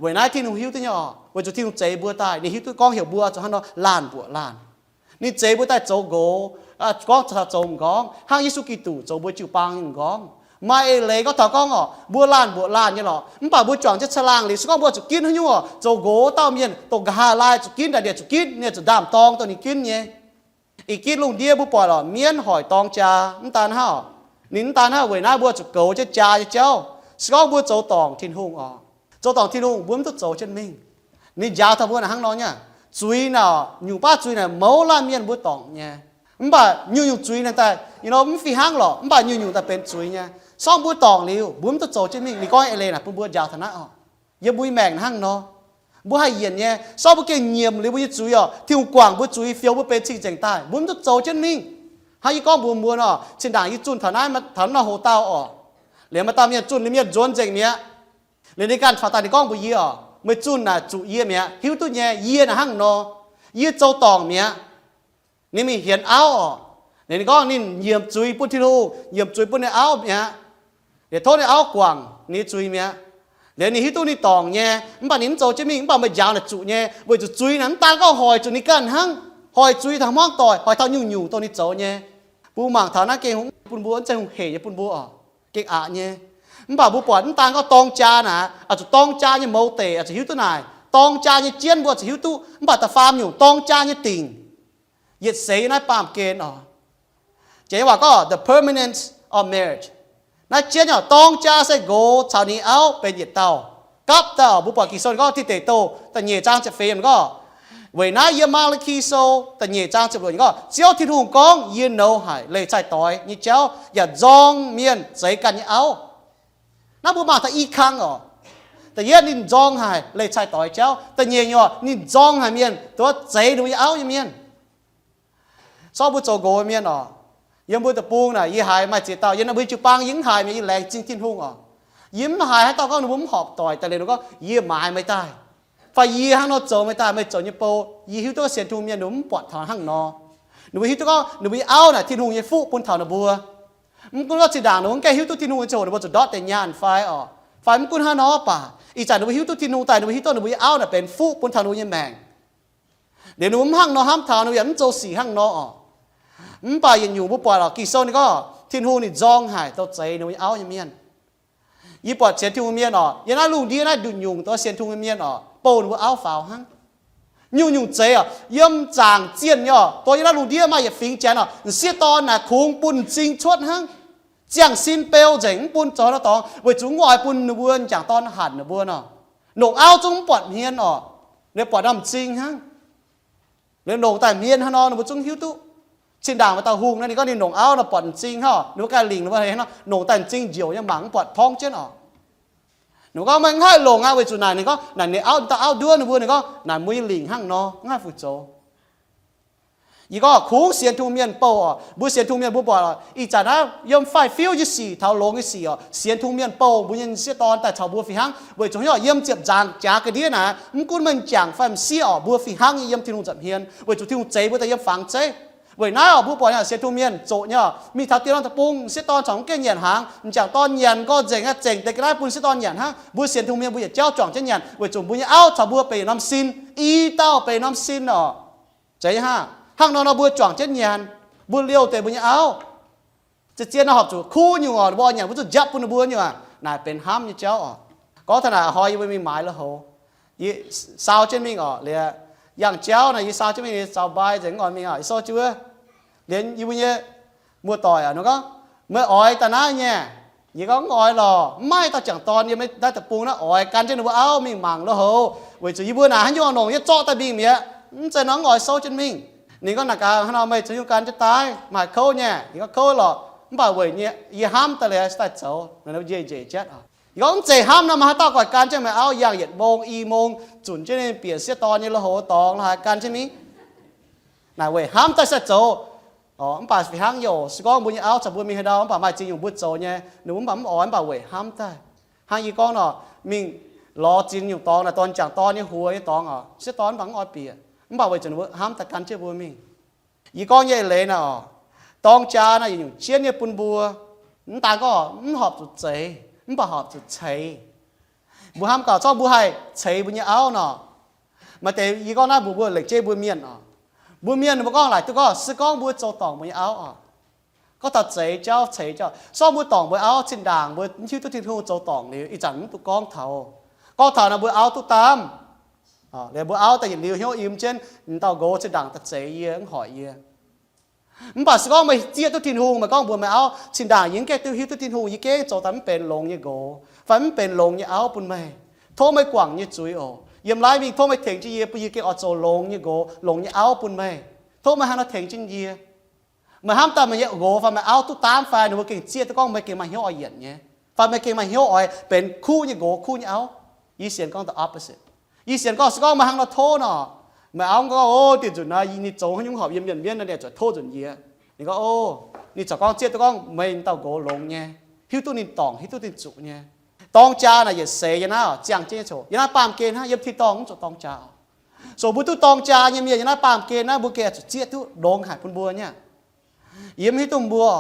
Weic naaiv Tin-Hungh hiuv duqv nyei oc, weic zuqc Tin-Hungh zeix mbuo daaih, ninh hiuv duqv gorngv heuc mbuo zuqc hnangv nor laanh mbuoqc laanh. Ninh zeix mbuo daaih zoux nqox, gorngv taux zoux m'nqorngv, hnangv Yesu Giduc zoux mbuo jiu-baang nyei m'nqorngv. Maaih eix leiz gorngv taux gorngv oc, mbuo laanh mbuoqc laanh nyei lorqc, mv baac mbuo juangc jienv caangh laangh liuz, se gorngv mbuo zuqc ginv haaix nyungc oc, zoux nqox dauh mienh, dongh nqa'haav laai zuqc ginv, ndaangc ndiev zuqc ginv, ninh zuqc ndaam-dorng dongh ninh ginv nyei. Ih ginv lungh ndiev mbuo buatc lorqc, mienv hoic dorng jaa mv daan hnangv oc. Ninh mv daan hnangv, weic naaiv mbuo zuqc goux jienv jaa nyei jauv. Se gorngv mbuo zoux dorngc Tin-Hungh oc, zoux dorngc Tin-Hungh, mbuo mv duqv zoux jienv mingh. Ninh njaaux taux mbuo naaic hnangv nor nyei. Zuiz naaic, nyungc baav zuiz naaic mouz laanh mienh mbuo dorngc nyei. Mv baac nyungc-nyungc zuiz naaic daaih, you know, mv fih hnangv lorqc, mv baac nyungc-nyungc daaih benx zuiz nyei. Se gorngv mbuo dorngc liuz, mbuo mv duqv zoux jienv mingh. Ninh gorngv eix leiz naaic bun mbuo njaaux taux naaiv oc. Yiem mbuo nyei maengc hnangv nor, mbuo haih yienc nyei. Se gorngv mbuo gengh nyiemc liuz mbuo nyei zuiz oc, Tin-Hungh guangc mbuo zuiz, fioux mbuo benx cing-nzengc daaih, mbuo mv duqv zoux jienv mingh. Hnangv yie gorngv mbuox mbuo nor, zinh ndaangc yie zunh taux naaiv, taux naaiv nor hoc dauh oc, liuz maaih dauh mienh zunh liuz mienh nzuonx nzengc mi'aqv. Liuz ninh ganh faaux daaih ninh gorngv mbuox yie oc, meih zunh naaic zuqc yie mi'aqv, hiuv duqv nyei, yie naaic hnangv nor, yie zoux dorngc mi'aqv. Ninh mingh hienx auv oc. Liuz ninh gorngv ninh nyiemc zuiz bun Tin-Hungh, nyiemc zuiz bun ninh auv mi'aqv. Liuz tov ninh auv guangc ninh nyei zuiz mi'aqv. Liuz ninh hiuv duqv ninh dorngc nyei, mv baac ninh mv zoux jienv mingh. Mv baac meih njaaux naaic zuqc nyei, weic zuqc zuiz naaic mv daan gorngv hoic zuqc ninh ganh hnangv, hoic zuiz taux hmuangv doic, hoic taux nyungc-nyungc dongh ninh zoux nyei. Mbuo mangc taux naaiv gengh hungh bun mbuo, mv zeiz hungh heic nyei bun mbuo oc, gengh aqc nyei. Mv baac mbuo buatc mv daan gorngv dorng jaa naaic, oix zuqc dorng jaa nyei mouz deic oix zuqc hiuv duqv naaic, dorng jaa nyei jienv mbuo oix zuqc hiuv duqv. Mv baac da'faam nyungc dorng jaa nyei dingc yietc seix naaiv baamh gen oc. Janx nyei waac gorngv the permanence of marriage. Naaiv jienv nyei dorng jaa se nqox caux ninh auv benx yietc dauh, gapv dauh. Mbuo buatc Ging-Sou ninh gorngv Tin Deic Douh da'nyeic zaang ziepc feix yiemc gorngv, weic naaiv yiem Maa^li^ki Sou da'nyeic zaang ziepc luoqc yiemc gorngv, Ziouv Tin-Hungh gorngv, Yie nouz haic leih cai-doix nyei jauv yaac nzorng mienh zeix ganh nyei auv. Naaiv mbuo mangc taux i kang oc. Da'yietv ninh nzorng haic leih cai-doix jauv. Da'nyeic nyei oc, ninh nzorng haic mienh, duqv zeix ninh mbuo nyei auv nyei mienh. Sortv mbuo zoux nqox mienh oc, yiem mbuo deic-bung naaic yie haiz maaih ziex dauh yiem naaiv mbuo jiu-baang, yie mv haiz mienh, yie laengz zingh Tin-Hungh oc. Yie mv haiz haaix dauh gorngv ninh mbuo mv horpc doic daaih liuz ninh gorngv yie maaiz meih daaih, fai yie hnangv nor zoux meih daaih, meih zoux nyei bou. Yie hiuv duqv gorngv sienx Tin-Hungh mienh ninh mbuo mv buatc taux hnangv nor. Ninh mbuo hiuv duqv gorngv ninh mbuo nyei auv naaic Tin-Hungh nyei fuqv bun taux ninh mbuo. Mv gunv gorngv zinh ndaangc ninh mbuo mv gaengh hiuv duqv Tin-Hungh nyei ziangh hoc ninh mbuo zuqc ndortv deix nyaanh fai oc, fai mv gunv hnangv nor baac, ih zanc ninh mbuo hiuv duqv Tin-Hungh daaih, ninh mbuo hiuv duqv ninh mbuo nyei auv naaic benx fuqv bun taux ninh mbuo nyei maengc. Liuz ninh mbuo mv hnangv nor hnamv taux, ninh mbuo yaac mv zoux sic hnangv nor oc. Mv baac yietc nyungc mbuo buatc oc, Ging-Sou ninh gorngv Tin-Hungh ninh nzorng haic dongh zeix ninh mbuo nyei auv nyei mienh. Yie buatc sienx Tin-Hungh mienh oc, yiem naaiv lungh ndiev naaiv nduqc nyungc dongh sienx Tin-Hungh mienh oc, bouh ninh mbuo auv faaux hnangv. Nyungc-nyungc zeix oc, yiem zaangc zienh nyei oc, dongh yiem naaiv lungh ndiev maaih yietc fingx janx oc, m'sieqv dorn naaic kungx bun m'zing cuotv hnangv. Ziangh sin beu nzengc, mv bun zoux haaix nor dorngx, weic zuqc mv oix bun ninh mbuo m'jangc dorn hanc ninh mbuo nor. Longc auv zungv mv buatc hmien oc, ninh buatc norm m'zing hnangv. Liuz longc daaih hmien hnangv nor ninh mbuo zungv hiuv duqv. Zinh ndaangc maaih dauh hungh nor, ninh gorngv ninh longc auv nor buatc m'zing hnangv, ninh mbuo ganh lingc ninh mbuo hnangv nor, longc daaih m'zing njoux nyei mangc mv buatc torngv jienv oc. Ninh gorngv, meih mv haih longc aqv, weic zuqc naaic, ninh gorngv naaic ninh auv, dauh auv nduov ninh mbuo, ninh gorngc naaic mbuo nyei lingc hnangv nor, mv haih fu'zoux. Yie gorngv kungx sienx Tin-Hungh mienh bouh oc, mbuo sienx Tin-Hungh mienh mbuo buatc oc, ih zanc naaiv yiem faix-fiuv nyei sic taux longx nyei sic oc, sienx Tin-Hungh mienh bouh mbuo nyei m'sieqv dorn daaih caux mbuo fih hnangv, weic zuqc hnangv oc, yiem ziepc nzaangc jaax ga'ndiev naaic, mv gunv m'jangc fai m'sieqv oc, mbuo fih hnangv nyei yiem Tin-Hungh nza'hmien, weic zuqc Tin-Hungh zeix mbuo daaih yiem fangx zeiv. Weic naaiv oc, mbuo buatc nyei sienx Tin-Hungh mienh zoqc nyei oc, mingh taux dieh norm deic-bung, m'sieqv dorn corc mv gaengh nyanc hnaangx, m'jangc dorn nyanc nqoi nzengc aqv, zengc deix ga'naaiv bun m'sieqv dorn nyanc hnangv. Mbuo sienx Tin-Hungh mienh mbuo yietc jauv juangc jienv nyanc, weic zuqc mbuo nyei auv caux mbuo benx yietc norm sin, i dauh benx norm sin oc. Zeiz nyei hnangv. Hnangv nor nor mbuo juangc jienv nyanc, mbuo liouh deix mbuo nyei auv. Zien-zien nor horpc zuqc kuv nyungc oc, mbuo oix nyanc mbuo zuqc njapv bun ninh mbuo nyungc aqv. Naaic benx hnamv nyei jauv oc. Gorngv taux naaic hnoi yie mbuo mingh maaiz lui-houx, yie saau jienv mingh oc, liuz yangh jauv naaic yie saau jienv mingh, zaux mbai nzengc mv oix mingh oc, yie souv jienv wuov. Liuz yie mbuo nyei muoz-doic oc, ninh gorngv, meih oix daaih naaiv nyei? Yie gorngv, mv oix lorqc, mv maaih dauh jangc dorn yiem naaiv deic-bung naaiv oix gan jienv ninh mbuo auv mingh mangc lui-houx, weic zuqc yie mbuo naaic haaix nyungc longc nyei zorqv daaih mingh mi'aqv. Mv zeiz nor mv oix souv jienv mingh. Ninh gorngv, naaic gaax hnangv nor meih za'gengh gan jienv daaih, maaih kouv nyei? Yie gorngv, kouv lorqc, mv baac weic yie hnamv daaih liuz daaih zoux. Ninh njiec njiec jienv oc. Yie gorngv, mv zeiz hnamv nor, maaih haaix dauh oix gan jienv meih auv yangh yietc mong i mong zunc jienv ninh bieqc sieqv dorn nyei lui-houx dorngx lorqc haaix, gan jienv mingh. Naaic weic hnamv daaih sai zoux. Mv baac fih hnangv yie oc, se gorngv mbuo nyei auv caux mbuo mingh haaix ndau, mv baac maaih ziex nyungc mbuo zoux nyei, ninh mbuo mv baac mv oix, mv baac weic hnamv daaih. Hnangv yie gorngv nor, mingh lorz ziex nyungc dorngx naaic, dorn jangc dorn nyei huox nyei dorngx oc, sieqv dorn mv baac mv oix bieqc, mv baac weic zuqc ninh mbuo hnamv daaih gan jienv mbuo mingh. Yie gorngv nyei eix leiz naaic oc, dorng jaa naaic yietc nyungc jienv nyei bun mbuo, mv daan gorngv mv horpc zuqc zeix, mv baac horpc zuqc ceix. Mbuo hnamv gaax, zorqv mbuo haih ceix mbuo nyei auv nor, maaih deix yie gorngv naaiv mbuox mbuo, lengc jeiv mbuo mienh oc, mbuo mienh mbuo gorngv laaic duqv gorngv, se gorngv mbuo zoux dorngc mbuo nyei auv oc, gorngv taux zeix jauv, ceix jauv, zorqv mbuo dorngc mbuo auv zinh ndaangc mbuo mv hiuv duqv Tin-Hungh zoux dorngc liuz, ih zanc mv duqv gorngv taux. Gorngv taux naaic mbuo auv duqv daamv, liuz mbuo auv daaih yietc liuz hnyouv im jienv, m'dauh nqox zinh ndaangc daaih zeix yie, mv hoic yie. Mv baac se gorngv meih zieqv duqv Tin-Hungh, meih gorngv mbuox meih auv, zinh ndaangc yie mv gaengh duqv hiuv duqv Tin-Hungh, yie gengh zoux daaih mv benx longx nyei nqox fai mv benx longx nyei auv bun meih. Tov meih guangc nyei zuiz oc. Yiem laav mingh tov meih tengx jienv yie, bun yie gengh oix zoux longx nyei nqox, longx nyei auv bun meih. Tov meih hnangv nor tengx jienv yie. Meih hnamv daaih meih nyei nqox fai meih auv duqv daamv fai, ninh mbuo gengh zieqv duqv gorngv meih gengh maaih hnyouv oix yienc nyei, fai meih gengh maaih hnyouv oix benx kuv nyei nqox, kuv nyei auv. Yie sienx gorngv the opposite. Yie sienx gorngv se gorngv meih hnangv nor tov nor, meih auv gorngv, o, dieh nzunc naaiv ninh zoux haaix nyungc horpc yiem mienh mienv nor, ninh zuqc tov nzunc yie. Ninh gorngv, o, ninh corc gorngv zieqv duqv gorngv meih dauh nqox longx nyei, hiuv duqv ninh dorngc, hiuv duqv ninh zuqc nyei. Dorng jaa naaic yietc seix yiem naaiv ziangh jienv nyei coc, yiem naaiv baamh gen hnangv, yiem tin-dorngh mv zuqc dorng jaa. So mbuo duqv dorng jaa nyei mienh yiem naaiv baamh gen naaiv, mbuo gengh zuqc zieqv duqv longx haic bun mbuo nyei. Yie mv hiuv duqv mbuo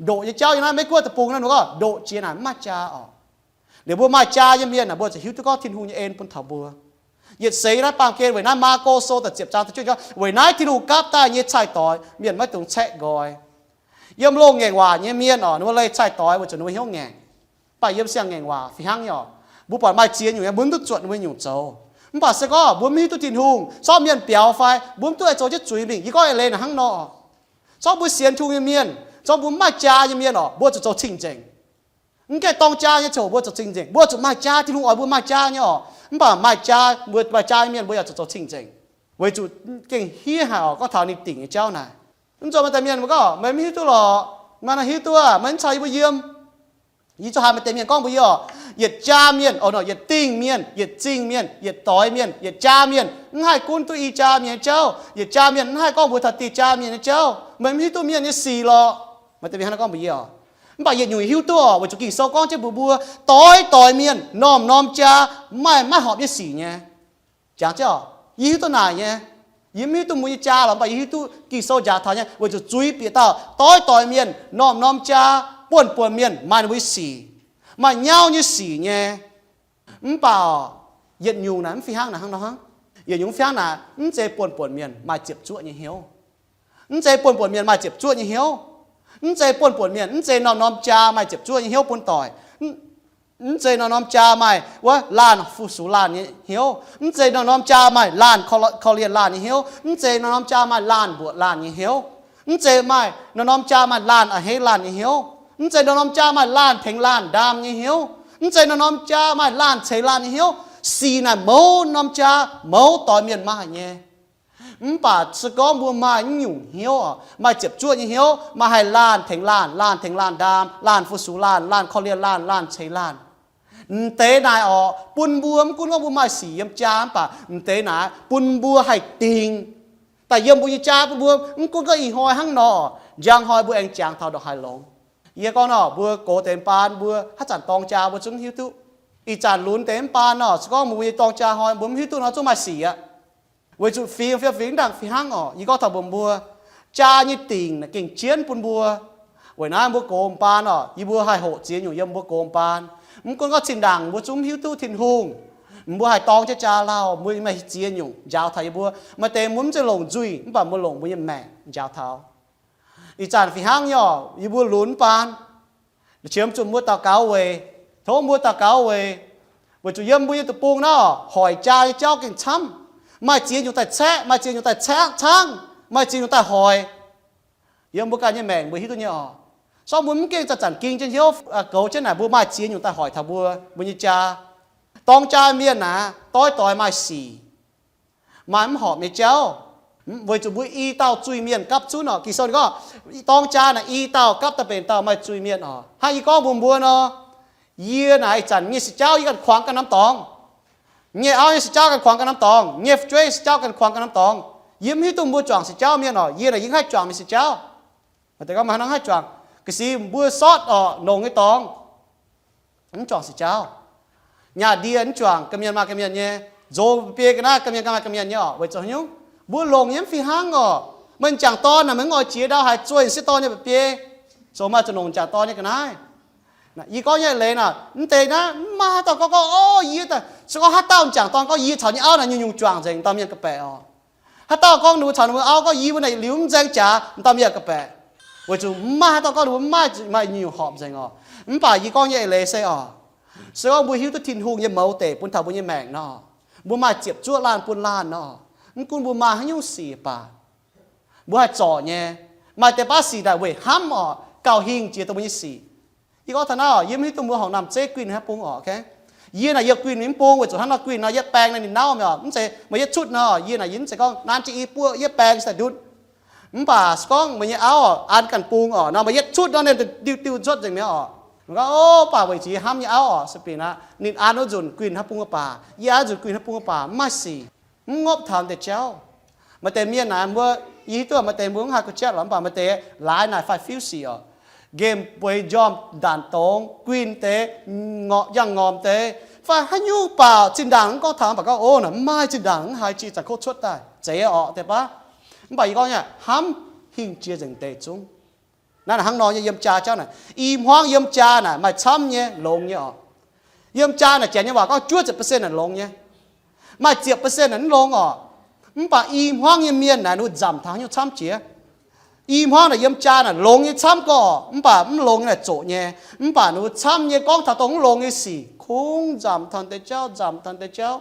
ndoqc nyei jauv yiem naaiv Meiv Guoqv deic-bung naaiv, mbuo gorngv ndoqc jiex naaic mv maaih jaa oc. Liuz mbuo maaih jaa nyei mienh naaic, mbuo zuqc hiuv duqv gorngv Tin-Hungh nyei en bun taux mbuo. Yietc seix yiem naaiv baamh gen weic naaiv Maako Sou da'ziepc zaang da'juov gorngv, weic naaiv Tin-Hungh gapv daaih nyei cai-doix mienh maiv dungx caeqv nqoi. Yiem loz-ngaengc waac nyei mienh oc, ninh mbuo leih cai-doix weic zuqc ninh mbuo hnyouv ngaengc. Mv baac yiem siang-ngaengc waac fih hnangv nyei oc. Mbuo buatc maaih ziex nyungc nyei, mbuo mv duqv zuotc ninh mbuo nyungc zoux. Mv baac se gorngv mbuo mv hiuv duqv Tin-Hungh, zorqv mienh biaux fai mbuo mv duqv aengx zoux jienv zuiz mingh. Yie gorngv eix leiz naaic hnangv nor oc. Zorqv mbuo sienx Tin-Hungh nyei mienh, zorqv mbuo mv maaih jaa nyei mienh oc, mbuo zuqc zoux cing-nzengc. Mv gaengh dorng jaa nyei coc mbuo zoux cing-nzengc. Mbuo zuqc maaih jaa, Tin-Hungh oix mbuo maaih jaa nyei oc. Mv baac maaih jaa, mbuo maaih jaa nyei mienh mbuo yaac zuqc zoux cing-nzengc, weic zuqc gengh hiev haic oc. Gorngv taux ninh dingc nyei jauv naaic, mv nzunc maaih deix mienh mbuo gorngv, meih mv hiuv duqv lorqc, maaih nor hiuv duqv, meih mv caux yie mbuo yiem. Yie zuqc haiz maaih deix mienh gorngv mbuox yie oc, Yietc jaa mienh, o, nor, yietc dingh mienh, yietc zingh mienh, yietc doix mienh, yietc jaa mienh, mv haih gunv duqv i jaa mienh nyei jauv. Yietc jaa mienh mv haih gorngv mbuox taux dieh jaa mienh nyei jauv. Meih mv hiuv duqv mienh nyei sic lorqc. Maaih deix mienh hnangv naaiv gorngv mbuox yie oc. Mv baac yietc nyungc hiuv duqv oc, weic zuqc Ging-Sou gorngv jienv mbuox mbuo, doix-doix mienh, norm-norm jaa, maaih maiv horpc nyei sic nyei. Jangx jienv oc, yie hiuv duqv naaic nyei. Yie mv hiuv duqv mbuo nyei jaa lorqc, mv baac yie hiuv duqv Ging-Sou njaaux taux nyei, weic zuqc zuiz bieqc dauh doix-doix mienh, norm-norm jaa, buonv-buonc mienh maaih ninh mbuo nyei sic, maaih nyauv nyei sic nyei. Mv baac yietc nyungc naaic mv fih hnangv naaic hnangv nor hnangv. Yietc nyungc mv fih hnangv naaic, mv zeiz buonv-buonc mienh maaih ziepc zuoqv nyei hnyouv. Mv zeiz buonv-buonc mienh maaih ziepc zuoqv nyei hnyouv. Mv zeiz buonv-buonc mienh, mv zeiz norm-norm jaa maaih ziepc zuoqv nyei hnyouv bun doic. Mv zeiz norm-norm jaa maaih wuov laanh fu-sux laanh nyei hnyouv. Mv zeiz norm-norm jaa maaih laanh korv-lienh laanh nyei hnyouv. Mv zeiz norm-norm jaa maaih laanh mbuoqc laanh nyei hnyouv. Mv zeiz maaih norm-norm jaa maaih laanh a'hneiv laanh nyei hnyouv. Mv zeiz norm-norm jaa maaih laanh tengx laanh ndaam nyei hnyouv. Mv zeiz norm-norm jaa maaih laanh ceix laanh nyei hnyouv. Sic naaic mouz norm jaa, mouz doix mienh maaih nyei. Mv baac se gorngv mbuo maaih naaiv nyungc hnyouv oc, maaih ziepc zuoqv nyei hnyouv, maaih haih laanh tengx laanh, laanh tengx laanh ndaam, laanh fu-sux laanh, laanh korv-lienh laanh, laanh ceix laanh, m'deix naaic oc, bun mbuo mv gunv gorngv mbuo maaih sic yiem jaa mv baac m'deix naaic bun mbuo haih dingc daaih yiem mbuo nyei jaa bun mbuo. Mv gunv gorngv ih hnoi hnangv nor, njang hnoi mbuo aengx jangx taux ndongc haaix longx. Yie gorngv nor, mbuo gox deix m'baan mbuo haaix zanc dorng jaa mbuo zungv hiuv duqv. Ih zanc lunx deix m'baan nor, se gorngv mbuo nyei dorng jaa hnoi mbuo mv hiuv duqv nor zungv maaih sic aqv. Weic zuqc fingx fingx fingx ndaangc fih hnangv oc. Yie gorngv taux mbuox mbuo, jaa nyei dingc naaic gengh jienv bun mbuo. Weic naaiv mbuo gox m'baan oc, yie mbuo haih hoqc ziex nyungc yiem mbuo gox m'baan. Mv gunv gorngv zinh ndaangc mbuo zungv mv hiuv duqv Tin-Hungh, mbuo haih dorng jienv jaa lauh, mbuo maaih ziex nyungc njaaux taux yie mbuo. Maaih deix mbuo mv zeiz longc nzuih mv baac mbuo longc mbuo nyei maengc njaaux taux. Ih zanc fih hnangv nyei oc, yie mbuo lunx m'baan, qiemx zuqc mbuo daux gaux weic, tov mbuo daux gaux weic, weic zuqc yiem mbuo nyei deic-bung nor, hoic jaa nyei jauv gengh camv. Maaih ziex nyungc daaih caeqv, maaih ziex nyungc daaih caeqv caangv, maaih ziex nyungc daaih hoic. Yiem mbuo ganh nyei maengc mbuo hiuv duqv nyei oc. Sorng mbuo mv gengh zanc-zanc ging jienv hnyouv goux jienv naaic mbuo maaih ziex nyungc daaih hoic taux mbuo, mbuo nyei jaa. Dorng jaa mienh naaic doix-doix maaih sic, maaih mv horpc nyei jauv. Weic zuqc mbuo i dauh zuiz-mienh gapv zunv oc. Ging-Sou ninh gorngv, dorng jaa naaic i dauh gapv daaih benx dauh maaih zuiz-mienh oc. Hnangv yie gorngv mbuox mbuo nor, yie naaic ih zanc nyei se jauv yie ganh kuangx ganh norm dorngx. Nyei auv nyei se jauv ganh kuangx ganh norm dorngx. Nyei fu'jueiv se jauv ganh kuangx ganh norm dorngx. Yie mv hiuv duqv mbuo juangc se jauv mienh oc. Yie naaic yie mv haih juangc mingh se jauv. Maaih deix gorngv maaih hnangv haih juangc. Ga'sie mbuo sortv oc, nongc nyei dorngx mv juangc se jauv. Nyaah ndie mv juangc, ga'mienh maaih ga'mienh nyei. Nzox biei ga'naaiv, ga'mienh maaih ga'mienh nyei oc. Weic zuqc haaix nyungc? Mbuo longc nyei mv fih hnangv oc. Meih jangc dorn naaic, meih mv oix jiex ndau haaix zueih se dorn nyei mba'biei. Zoux maaih zuqc nongc jangc dorn nyei ga'naaiv. Yie gorngv nyei leiz naaic, mv deix naaiv mv maaih haaix dauh gorngv gorngv, o, yie, se gorngv haaix dauh jangc dorn gorngv yie caux nyei auv naaic nyungc-nyungc juangc nzengc, dauh mienh ga'baeqc oc. Haaix dauh gorngv ninh mbuo caux ninh mbuo auv gorngv yie mbuo naaic liuz mv nzaeng jaax, dauh mienh ga'baeqc. Weic zuqc mv maaih haaix dauh gorngv ninh mbuo mv maaih, maaih nyungc horpc nzengc oc. Mv baac yie gorngv nyei eix leiz se oc, se gorngv mbuo hiuv duqv Tin-Hungh nyei mouz deic bun taux mbuo nyei maengc nor, mbuo maaih ziepc zuoqv laanh bun laanh nor, mv gunv mbuo maaih haaix nyungc sic baac, mbuo haih zorc nyei. Maaih deix baav sic naaic weic hnamv oc, gauh hingh jiex dongh mbuo nyei sic. Yie gorngv taux naaiv oc, yie mv hiuv duqv mbuo horngc naamh zeiv guinh haaix bung oc. Yie naaic yie guinh mingh mv bung weic zuqc hnangv nor guinh nor yietv baeng naaiv ninh nauv mi'aqv. Mv zeiz meih yietv cutv nor, yie naaic yie mv zeiz gorngv nanv jienv i buoqv yietv baeng sai ndutv. Mv baac se gorngv meih nyei auv an ganh bung oc nor, meih yietv cutv nor ninh diuh diuh nzuotv nzengc mi'aqv oc. Gorngv, o, baac weic zuqc yie hnamv nyei auv oc, se bieqc aqv, ninh an wuov nzunc guinh haaix bung baac, yie an nzunc guinh haaix bung baac mv maaih sic, mv ngopv taux deix jauv. Maaih deix mienh naaic mbuo, yie hiuv duqv maaih deix mbuo mv haih gu'jatv lorqc, mv baac maaih deix laaix naaic fai fiuv sic oc. Nqemh bueix njormh ndanc dongx guinh deix, ngorc, njang-ngorc deix, fai haaix nyungc baac zinh ndaangc mv gorngv taux, mv baac gorngv, o, naaic mv maaih zinh ndaangc mv haiz jiex zanc kouv cuotv daaih, zeiz oc deix baav. Mv baac yie gorngv nyei hnamv hingh jiex nzengc deix zungv. Naaiv hnangv nor nyei yiem jaa jauv naaic, i hmuangv yiem jaa naaic maaih camv nyei longx nyei oc. Yiem jaa naaic janx nyei waac gorngv juov ziepc percent naaic longx nyei. Maaih ziepc percent naaic mv longx oc. Mv baac i hmuangv nyei mienh naaic ninh mbuo nzamc taux haaix nyungc camv jiex. I hmuangv naaic yiem jaa naaic longx nyei camv gorqv, mv baac mv longx nyei naaic zoqc nyei. Mv baac ninh mbuo camv nyei gorngv taux dongh mv longx nyei sic, kungx nzamc taux deix jauv, nzamc taux deix jauv.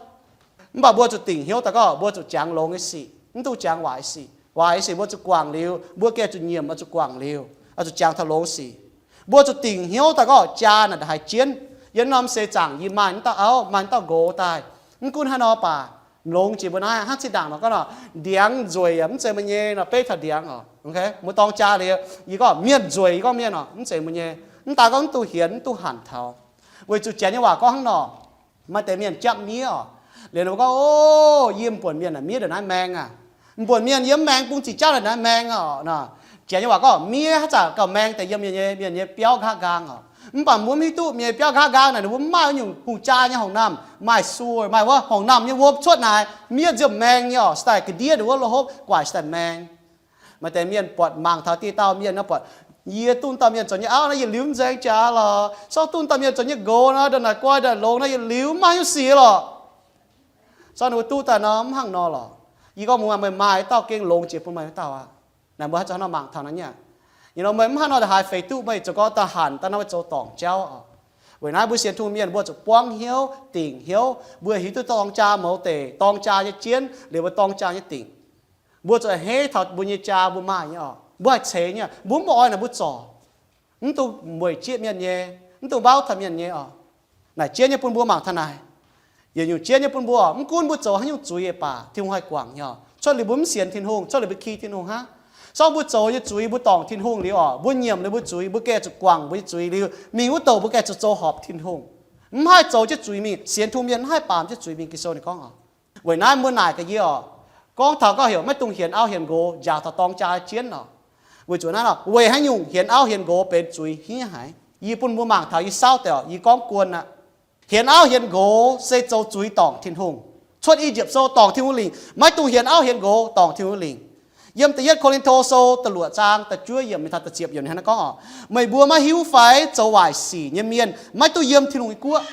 Mv baac mbuo zuqc dingc hnyouv daaih gorngv mbuo zuqc jangx longx nyei sic, mv dungx jangx waaic sic. Waaic sic mbuo zuqc guangc liuz, mbuo gengh zuqc nyiemc oix zuqc guangc liuz, oix zuqc jangx taux longx sic. Mbuo zuqc dingc hnyouv daaih gorngv jaa naaic ndongc haaix jienv. Yiem norm seix zaangc yie maaih naaiv dauh auv, maaih naaiv dauh nqox daaih. Mv gunv haaix nor baac, longx jiex mbuo naaiv hnangv zinh ndaangc nor gorngv nor, ndiangx nzueic yaac mv zeiz mbuo nyei nor, beiv taux ndiangx oc. Mbuo dorng jaa liuz, yie gorngv mienh nzueic, yie gorngv mienh oc, mv zeiz mbuo nyei. Mv daaih gorngv mv duqv hienx, mv duqv hanc taux. Weic zuqc Janx nyei waac gorngv hnangv nor, maaih deix mienh japv miev oc. Liuz ninh mbuo gorngv, O, yie m'buonc mienh naaic miev ndongc naaiv maeng aqv. M'buonc mienh yiem maeng bung ziqc jauv ndongc naaiv maeng oc. Janx nyei waac gorngv miev haaix zanc gauh maeng deix yiem mienh nyei, mienh nyei biauv nqa'haav nqaang oc. Mv baac mbuo mv hiuv duqv mienh nyei biauv nqa'haav nqaang naaic ninh mbuo mv maaih wuov nyungc hungh jaa nyei horngc naamh, maaih sewer, maaih wuov horngc naamh nyei wuom cuotv naaic, miev nziemh maeng nyei oc, se daaih ga'ndiev ndongc wuov lo hopv guaic se daaih maeng. Maaih deix mienh buatc mangc taux dieh dauh mienh nor buatc, Yie duqv dauh mienh zoux nyei auv naaiv yietc liuz mv nzaeng jaax lorqc. Sorng duqv dauh mienh zoux nyei nqox nor, ndongc naaic guai ndongc naaic longx naaiv yietc liuz mv maaih haaix nyungc sic lorqc. Sorng ninh mbuo duqv daaih nor mv hnangv nor lorqc. Yie gorngv mbuo maaih, meih maaih dauh gengh longx jiex bun meih wuov dauh aqv. Naaic mbuo haaix zanc hnangv nor mangc taux naaiv nyei. Ih nor meih mv hnangv nor haaix feix duqv meih zoux gorngv daaih hanc daaih nor meih zoux dorngc jauv oc. Weic naaiv mbuo sienx Tin-Hungh mienh mbuo zuqc buangv hnyouv, dingc hnyouv, mbuo hiuv duqv dorng jaa mouz deic, dorng jaa nyei jienv, liuz mbuo dorng jaa nyei dingc. Mbuo zuqc a'hneiv taux mbuo nyei jaa mbuo maaih nyei oc. Mbuo haih ceix nyei, mbuo mv oix naaic mbuo zorc. Mv dungx mueic jieqv mienh nyei, mv dungx mbauv taux mienh nyei oc. Naaic jienv nyei bun mbuo mangc taux naaic. Yietc nyungc jienv nyei bun mbuo, mv gunv mbuo zoux haaix nyungc zuiz yaac baac, Tin-Hungh haih guangc nyei oc. Cuotv liuz mbuo mv sienx Tin-Hungh, cuotv liuz mbuo ki Tin-Hungh hnangv. Sorng mbuo zoux nyei zuiz mbuo dorngc Tin-Hungh liuz oc, mbuo nyiemc liuz mbuo zuiz, mbuo gengh zuqc guangc mbuo nyei zuiz liuz mingh wuov douc mbuo gengh zuqc zoux horpc Tin-Hungh. Mv haih zoux jienv zuiz mingh, sienx Tin-Hungh mienh mv haih baamz jienv zuiz mingh, Ging-Sou ninh gorngv oc. Weic naaiv mbuo naaic ga'yie oc, gorngv taux gorngv heuc maiv dungx hienx auv hienx nqox njaaux taux dorng jaa jienv oc. Weic zuqc naaiv oc, weic haaix nyungc hienx auv hienx nqox benx zuiz hniev haic? Yie bun mbuo mangc taux yie saauv deix oc, yie gorngv guon aqv. Hienx auv hienx nqox se zoux zuiz dorngc Tin-Hungh. Cuotv I^yipv Sou dorngc Tin-Hungh lingc, maiv dungx hienx auv hienx nqox dorngc Tin-Hungh lingc. Yiem da'yietv Ko^lin^to Sou da'luoqc zaang da'juov yiemc mingh taux da'ziepc yiemc ninh hnangv naaiv gorngv oc, Meih mbuo maiv hiuv fai? Zoux waaic sic nyei mienh maiv duqv yiem Tin-Hungh nyei guoqv.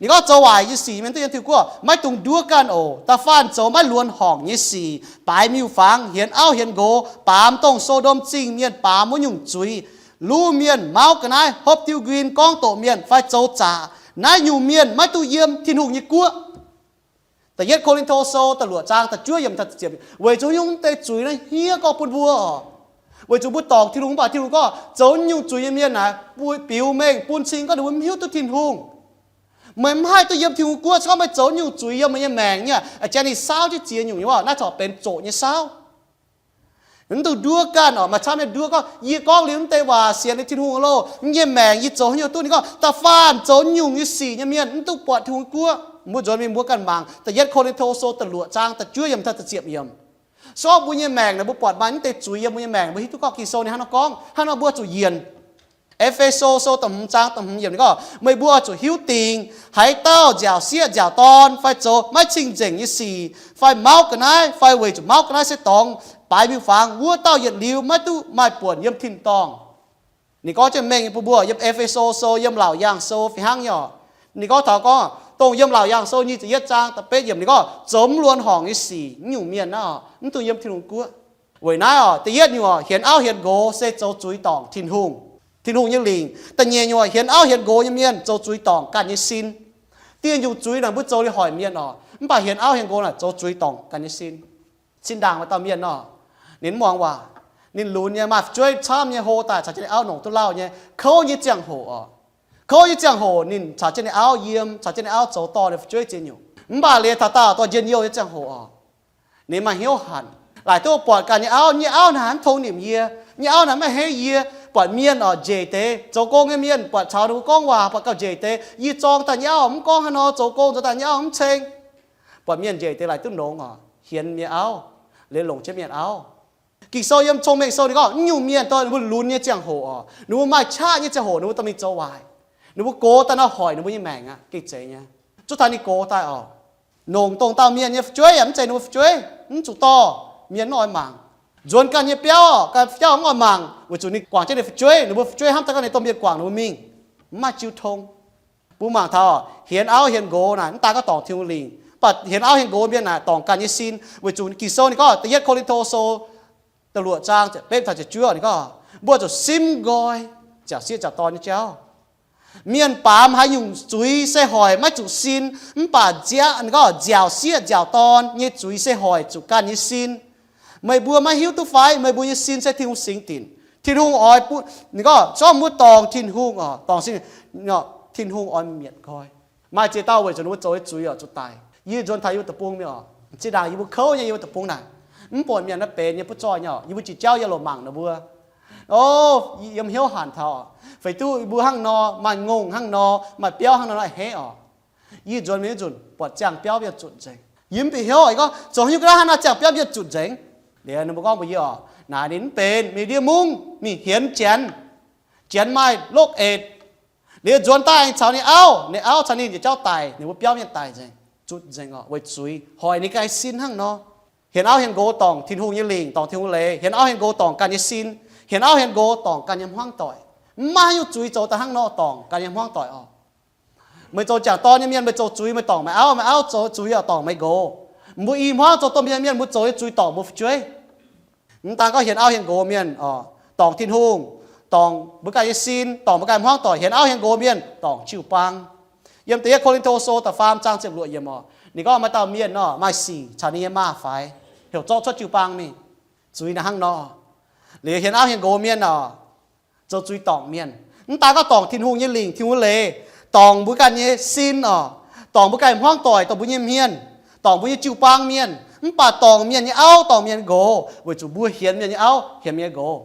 Ninh gorngv zoux waaic nyei sic mienh duqv yiem Tin-Hungh guoqv, maiv dungx nduov ganh oc. Da'faanh zoux maiv luonx horngc nyei sic, baaix miuc-fangx, hienx auv hienx nqox, baamz dongh So^ndom Zingh mienh baamz wuov nyungc zuiz, luv mienh, mauv ga'naaiv, hopv diuv nquin, gorngv doqc mienh fai zoux zaqc, naaiv nyungc mienh maiv duqv yiem Tin-Hungh nyei guoqv. Da'yietv Ko^lin^to Sou da'luoqc zaang da'juov yiemc, weic zuqc nyungc deix zuiz naaiv hniev gorngv bun mbuo oc. Weic zuqc mbuo dorngc Tin-Hungh mv baac Tin-Hungh gorngv zoux nyungc zuiz nyei mienh naaic, biux mengh bun cing gorngv ninh mbuo mv hiuv duqv Tin-Hungh. Meih mv haih duqv yiem Tin-Hungh guoqv, se gorngv meih zoux nyungc zuiz yiem meih nyei maengc nyei, a'jang ninh saauv jienv ziex nyungc nyei waac, naaiv corc benx zoqc nyei saauv. Mv dungx nduov ganh oc. Maaih camv nyei nduov gorngv, yie gorngv liuz mv deix waac sienx liuz Tin-Hungh loh, yie nyei maengc yie zoux haaix nyungc duqv? Ninh gorngv da'faanh zoux nyungc nyei sic nyei mienh mv duqv buatc Tin-Hungh guoqv. Mbuo nzuonx mingh mbuo ganh mangc da'yietv Ko^lin^to Sou da'luoqc zaang da'juov yiemc taux da'ziepc yiemc. Se gorngv mbuo nyei maengc naaic mbuo buatc maaih mv deix zuiz yiem mbuo nyei maengc, mbuo hiuv duqv gorngv Ging-Sou ninh hnangv nor gorngv, hnangv nor mbuo zuqc yienc. E^fe^so Sou da'hmz zaang da'hmz yiemc ninh gorngv, Meih mbuo zuqc hiuv dingc haaix dauh nziaauc sieqv nziaauc dorn fai zoux maiv cing-nzengc nyei sic fai mauv ga'naaiv fai weic zuqc mauv ga'naaiv se dorngx baaix miuc-fangx, wuov dauh yietc liuz maiv duqv maaih buonc yiem tin-dorngh. Ninh gorngv jienv mengh nyei bun mbuo yiem E^fe^so Sou, yiem Laauc Yaangh Sou fih hnangv nyei oc. Ninh gorngv taux gorngv dongh yiem Laauc Yaangh Sou nyic ziepc yietv zaang da'betv yiemc ninh gorngv zoux mv luonx horngc nyei sic nyungc mienh naaiv oc, mv dungx yiem Tin-Hungh guoqv. Weic naaiv oc, da'yietv nyungc oc, hienx auv hienx nqox se zoux zuiz dorngc Tin-Hungh, Tin-Hungh nyei lingc. Da'nyeic nyungc oc, hienx auv hienx nqox nyei mienh zoux zuiz dorngc ganh nyei sin. Dieh nyungc zuiz naaic mbuo zoux liuz hoic mienh oc, mv baac hienx auv hienx nqox naaic zoux zuiz dorngc ganh nyei sin. Cin-ndaangc maaih dauh mienh nor, ninh mv muangx waac. Ninh lunx nyei, maaih fu'jueiv camv nyei hlo daaih caux jienv ninh auv nongc duqv lauh nyei, kouv nyei ziangh hoc oc. Kouv nyei ziangh hoc ninh caux jienv ninh auv yiem, caux jienv ninh auv zoux dorh ninh fu'jueiv ziex nyungc. Mv baac liuz taux daauh dorh njien-youh nyei ziangh hoc oc, ninh maaih hnyouv hanc, laaic duqv buatc ganh nyei auv, nyei auv naaic mv tong nimc yie, nyei auv naaic maiv heiv yie. Buatc mienh oc, njiec deix zoux gong nyei mienh, buatc caux ninh mbuo gorngv waac buatc gauh njiec deix. Yie zorng daaih nyei auv mv gorngv haaix nor, zoux gong zoux daaih nyei auv mv ceng. Buatc mienh njiec deix laaic duqv longx oc, hienx mienh auv, liuz longc jienv mienh auv. Ging-Sou yiem Cong-Mengh Sou ninh gorngv, naaiv nyungc mienh dorh ninh mbuo lunx nyei ziangh hoc oc, ninh mbuo maaih qaqv nyei ziangh hoc ninh mbuo dorh mingh zoux waaic. Ninh mbuo gox daaih nor hoic ninh mbuo nyei maengc aqv, gengh zeiz nyei. Zuov taux ninh gox daaih oc, nongc dongh dauh mienh nyei fu'jueiv yaac mv zeiz ninh mbuo fu'jueiv, mv zuqc dorh, mienh mv oix mangc. Nzuonx ganh nyei biauv, ganh nyei biauv mv oix mangc, weic zuqc ninh guangc jienv ninh fu'jueiv, ninh mbuo fu'jueiv hnamv daaih gorngv ninh domh mienh guangc ninh mbuo mingh, mv maaih jiu tong. Mbuo mangc taux, hienx auv hienx nqox naaic mv daaih gorngv dorngc Tin-Hungh lingc, mv baac hienx auv hienx nqox mienh naaic dorngc ganh nyei sin, weic zuqc Ging-Sou ninh gorngv da'yietv Ko^lin^to Sou da'luoqc zaang ziepc betv taux ziepc juov ninh gorngv, mbuo zuqc simv nqoi nziaauc sieqv nziaauc dorn nyei jauv. Mienh baamz haaix nyungc zuiz se hoic maiv zuqc sin, mv baac nziaauc, ninh gorngv nziaauc sieqv nziaauc dorn nyei zuiz se hoic zuqc ganh nyei sin. Meih mbuo maiv hiuv duqv fai? Meih mbuo nyei sin se Tin-Hungh singx dinc. Tin-Hungh oix bun, ninh gorngv se gorngv mbuo dorngc Tin-Hungh oc, dorngc sin, Tin-Hungh oix mietc nqoi. Maaih ziex dauh weic zuqc ninh mbuo zoux nyei zuiz oc zuqc daic. Yie nzuonx taux yie mbuo deic-bung mingh oc, zinh ndaangc yie mbuo kouv nyei yie mbuo deic-bung naaic, mv buatc mienh naaiv benx nyei butv zoih nyei oc, yie mbuo jiex jauv yie loc mangc ninh mbuo. O, yiem hnyouv hanc taux oc. Feix duqv mbuo hnangv nor, maaih ngongh hnangv nor, maaih biauv hnangv nor, naaiv a'hneiv oc. Yie nzuonx mingh wuov nzunc buatc ziangh biauv mienh zutc nzengc. Yie mv bieqc hnyouv, yie gorngv, zoux haaix nyungc ga'naaiv hnangv naaiv ziangh biauv mienh zutc nzengc? Liuz ninh mbuo gorngv mbuox yie oc, naaic ninh mv benx, mingh ndiev mungv mingh hienx janx. Janx maaih lokv eix. Liuz nzuonx daaih aengx caux ninh auv, ninh auv caux ninh yietc jauv daic, ninh mbuo biauv mienh daic nzengc, zutc nzengc oc, weic zuiz hoic ninh ganh nyei sin hnangv nor. Hienx auv hienx nqox dorngc Tin-Hungh nyei lingc, dorngc Tin-Hungh leiz. Hienx auv hienx nqox dorngc ganh nyei sin. Hienx auv hienx nqox dorngc ganh nyei hmuangv doic. Mv maaih haaix nyungc zuiz zoux daaih hnangv nor dorngc ganh nyei hmuangv doic oc. Meih zoux jangc dorn nyei mienh, meih zoux zuiz meih dorngc meih auv, meih auv zoux zuiz oc dorngc meih nqox. Mbuo i hmuangv zoux domh mienh mienh, mbuo zoux nyei zuiz dorngc mbuo fu'jueiv. Mv daan gorngv hienx auv hienx nqox mienh oc, dorngc Tin-Hungh, dorngc mbuo ganh nyei sin, dorngc mbuo ganh hmuangv doic. Hienx auv hienx nqox mienh dorngc jiu-baang. Yiem da'yietv Ko^lin^to Sou da'faam zaang ziepc luoqc yiemc oc, ninh gorngv maaih dauh mienh nor maaih sic caux ninh nyei maaz-faix heuc zorqv cuotv jiu-baang mingh. Zuiz naaiv hnangv nor. Liuz hienx auv hienx nqox mienh oc, zoux zuiz dorngc mienh. Mv daan gorngv dorngc Tin-Hungh nyei lingc, Tin-Hungh leiz, dorngc mbuo ganh nyei sin oc, dorngc mbuo ganh hmuangv doic, dorngc mbuo nyei hmien, dorngc mbuo nyei jiu-baang mienh, mv baac dorngc mienh nyei auv, dorngc mienh nqox, weic zuqc mbuo hienx mienh nyei auv, hienx mienh nyei nqox.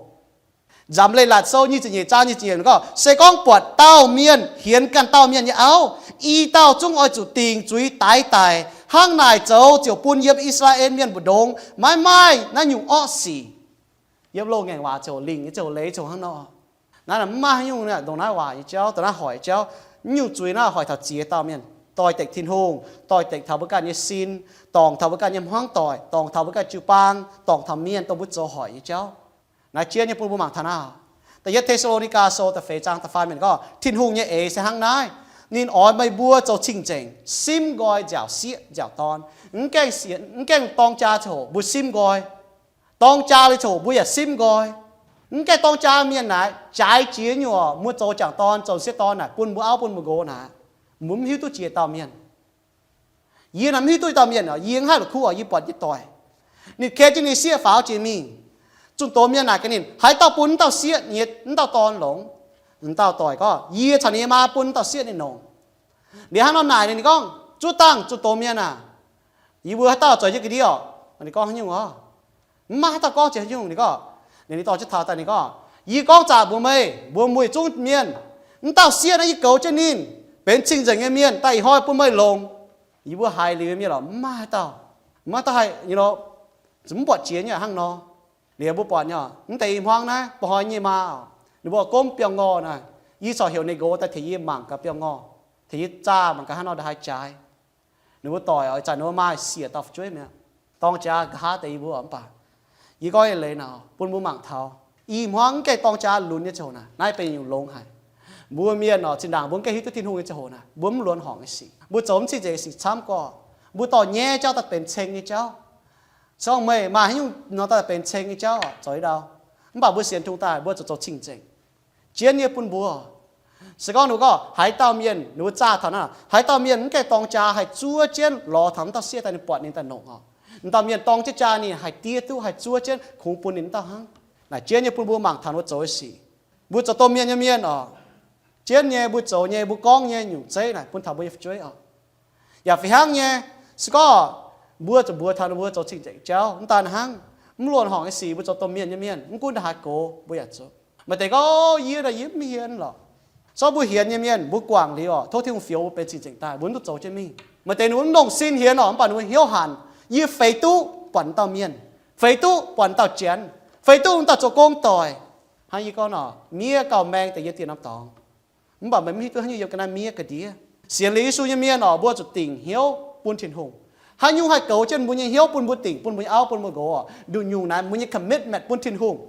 Nzamc Leiz-Latc Sou nyic ziepc nyeic zaang nyic ziepc nyeic gorngv, se gorngv buatc dauh mienh hienx ganh dauh mienh nyei auv, i dauh zungv oix zuqc dingc zuiz daix daic. Hnangv naaic zoux ziouc bun yiem I^saa^laa^en Mienh mbu'ndongx maiv maaih naaiv nyungc orqv sic. Yiem loz-ngaengc waac ziouc lingc nyei ziouc leiz ziouc hnangv nor. Naaiv mv maaih haaix nyungc ndongc naaiv waac nyei jauv, ndongc naaiv hoic jauv. Naaiv nyungc zuiz naaiv hoic taux ziex dauh mienh, doix-dekc Tin-Hungh, doix-dekc taux mbuo ganh nyei sin, dorngc taux mbuo ganh nyei hmuangv doic, dorngc taux mbuo ganh jiu-baang, dorngc taux mienh dongh mbuo zoux hoic nyei jauv. Naaiv jienv nyei bun mbuo mangc taux naaiv. Da'yietv Te^saa^lo^ni^gaa Sou da'feix zaang da'faam mienh gorngv, Tin-Hungh nyei eix se hnangv naaiv. Ninh oix meih mbuo zoux cing-nzengc, simv nqoi nziaauc sieqv nziaauc dorn. Mv gaengh sienx, mv gaengh dorng jaa ziangh hoc mbuo simv nqoi. Dorng jaa liuz ziangh hoc mbuo yaac simv nqoi. Mv gaengh dorng jaa mienh naaic jaaix jiex nyuoqc, mbuo zoux jangc dorn zoux sieqv dorn naaic bun mbuo auv bun mbuo nqox naaic, mbuo mv hiuv duqv jiex dauh mienh. Yie naaic mv hiuv duqv dauh mienh oc, yie mv haih la'kuqv oc, yie buatc yie doic. Ninh ken jienv ninh sieqv faaux jiex mingh. Zunh doz mienh naaic gaax ninh, haaix dauh bun wuov dauh sieqv nyei wuov dauh dorn longx? Wuov dauh doic gorngv, yie caux ninh nyei maa bun wuov dauh sieqv ninh longx. Liuz hnangv nor naaic ninh, ninh gorngv, zuov dangh zunh doz mienh aah! Yie mbuo haaix dauh zoux jienv ga'ndiev oc? Ninh gorngv haaix nyungc oc? Mv maaih haaix dauh gorngv jiex haaix nyungc. Ninh gorngv, ninh dorh jienv taux daaih ninh gorngv, yie gorngv zaqc mbuox meih, mbuo mueiz zungv mienh, wuov dauh sieqv naaiv yie goux jienv ninh, benx cing-nzengc nyei mienh daaih ih hnoi bun meih longx. Yie mbuo haiz liuz mienh oc, mv maaih haaix dauh, mv maaih dauh haih, you know, mv buatc jiex nyei hnangv nor. Liuz mbuo buatc nyei oc, mv deix i hmuangv naaiv mba'hnoi nyei maa oc, ninh mbuo gomv biauv-ngorh naaic, yie corc heuc ninh nqox daaih tengx yie mangc gaax biauv-ngorh, tengx yie zaah mangc gaax hnangv nor ndongc haaix jaaix. Ninh mbuo doic oc, ih zanc ninh mbuo maaih siec dauh fu'jueiv mi'aqv. Dorng jaax nqa'haav deix yie mbuo oc, mv baac yie gorngv nyei leiz naaic bun mbuo mangc taux, i hmuangv mv gaengh dorng jaax lunx nyei ziangh hoc naaic, naaiv benx nyungc longx haic. Mbuo mienh oc, zinh ndaangc mbuo mv gaengh hiuv duqv Tin-Hungh nyei ziangh hoc naaic, mbuo mv luonx horngc nyei sic, mbuo zoux mv cing-nzengc nyei sic camv gorqv, mbuo dorh nyaiv jauv daaih benx ceng nyei jauv. Se gorngv meih maaih haaix nyungc nor daaih benx ceng nyei jauv oc, zoux i ndau. Mv baac mbuo sienx Tin-Hungh daaih mbuo zuqc zoux cing-nzengc. Jienv nyei bun mbuo. Se gorngv ninh mbuo gorngv haaix dauh mienh, ninh mbuo zaah taux naaiv, haaix dauh mienh mv gaengh dorng jaa haih zuov jienv lorz taux wuov dauh sieqv daaih ninh buatc ninh daaih nongc oc. Wuov dauh mienh dorng jienv jaa ninh haih diev duqv haih zuov jienv kungx bun ninh wuov dauh hnangv. Naaic jienv nyei bun mbuo mangc taux ninh mbuo zoux nyei sic. Mbuo zoux domh mienh nyei mienh oc, jienv nyei mbuo zoux nyei mbuo gorngv nyei nyungc zeiv naaic bun taux mbuo nyei fu'jueiv oc. Yaac fih hnangv nyei, se gorngv mbuo zuqc mbuox taux ninh mbuo zoux cing-nzengc jauv, mv daan hnangv, mv luonx horngc nyei sic mbuo zoux domh mienh nyei mienh, mv gunv ndongc haaix gox mbuo yaac zoux. Maaih deix gorngv, o, yie naaic yie mv hienx lorqc. Se gorngv mbuo hienx nyei mienh, mbuo guangc liuz oc, tov Tin-Hungh fioux mbuo benx cing-nzengc daaih, mbuo mv duqv zoux jienv mingh. Maaih deix ninh mbuo mv longh sin hienx oc, mv baac ninh mbuo hnyouv hanc, yie feix duqv buatc dauh mienh, feix duqv buatc dauh janx, feix duqv dauh zoux gong doic. Hnangv yie gorngv nor, miev gauh maeng deix yiem dieh norm dorngx. Mv baac meih mv hiuv duqv haaix nyungc yiem ga'naaiv miev ga'ndiev. Sienx liuz Yesu nyei mienh oc, mbuo zuqc dingc hnyouv bun Tin-Hungh. Haaix nyungc haih goux jienv mbuo nyei hnyouv bun mbuo dingc, bun mbuo nyei auv, bun mbuo nqox oc, nduqc nyungc naaiv mbuo nyei commitment bun Tin-Hungh.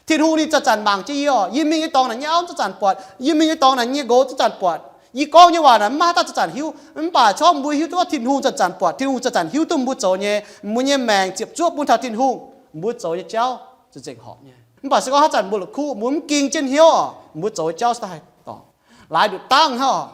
Tin-Hungh ninh zanc-zanc mangc jienv yie oc. Yie mingh nyei dorngx naaic nyei auv zanc-zanc buatc. Yie mingh nyei dorngx naaic nyei nqox zanc-zanc buatc. Yie gorngv nyei waac naaic mv maaih dauh zanc-zanc hiuv. Mv baac corc mbuo hiuv duqv Tin-Hungh zanc-zanc buatc, Tin-Hungh zanc-zanc hiuv duqv mbuo zoux nyei, mbuo nyei maengc ziepc zuoqv bun taux Tin-Hungh, mbuo zoux nyei jauv za'gengh horpc nyei. Mv baac se gorngv haaix zanc mbuo la'kuqv, mbuo mv ging jienv hnyouv oc, mbuo zoux nyei jauv se daaih haih dorngc. Laaix nduqc dangh hnangv oc.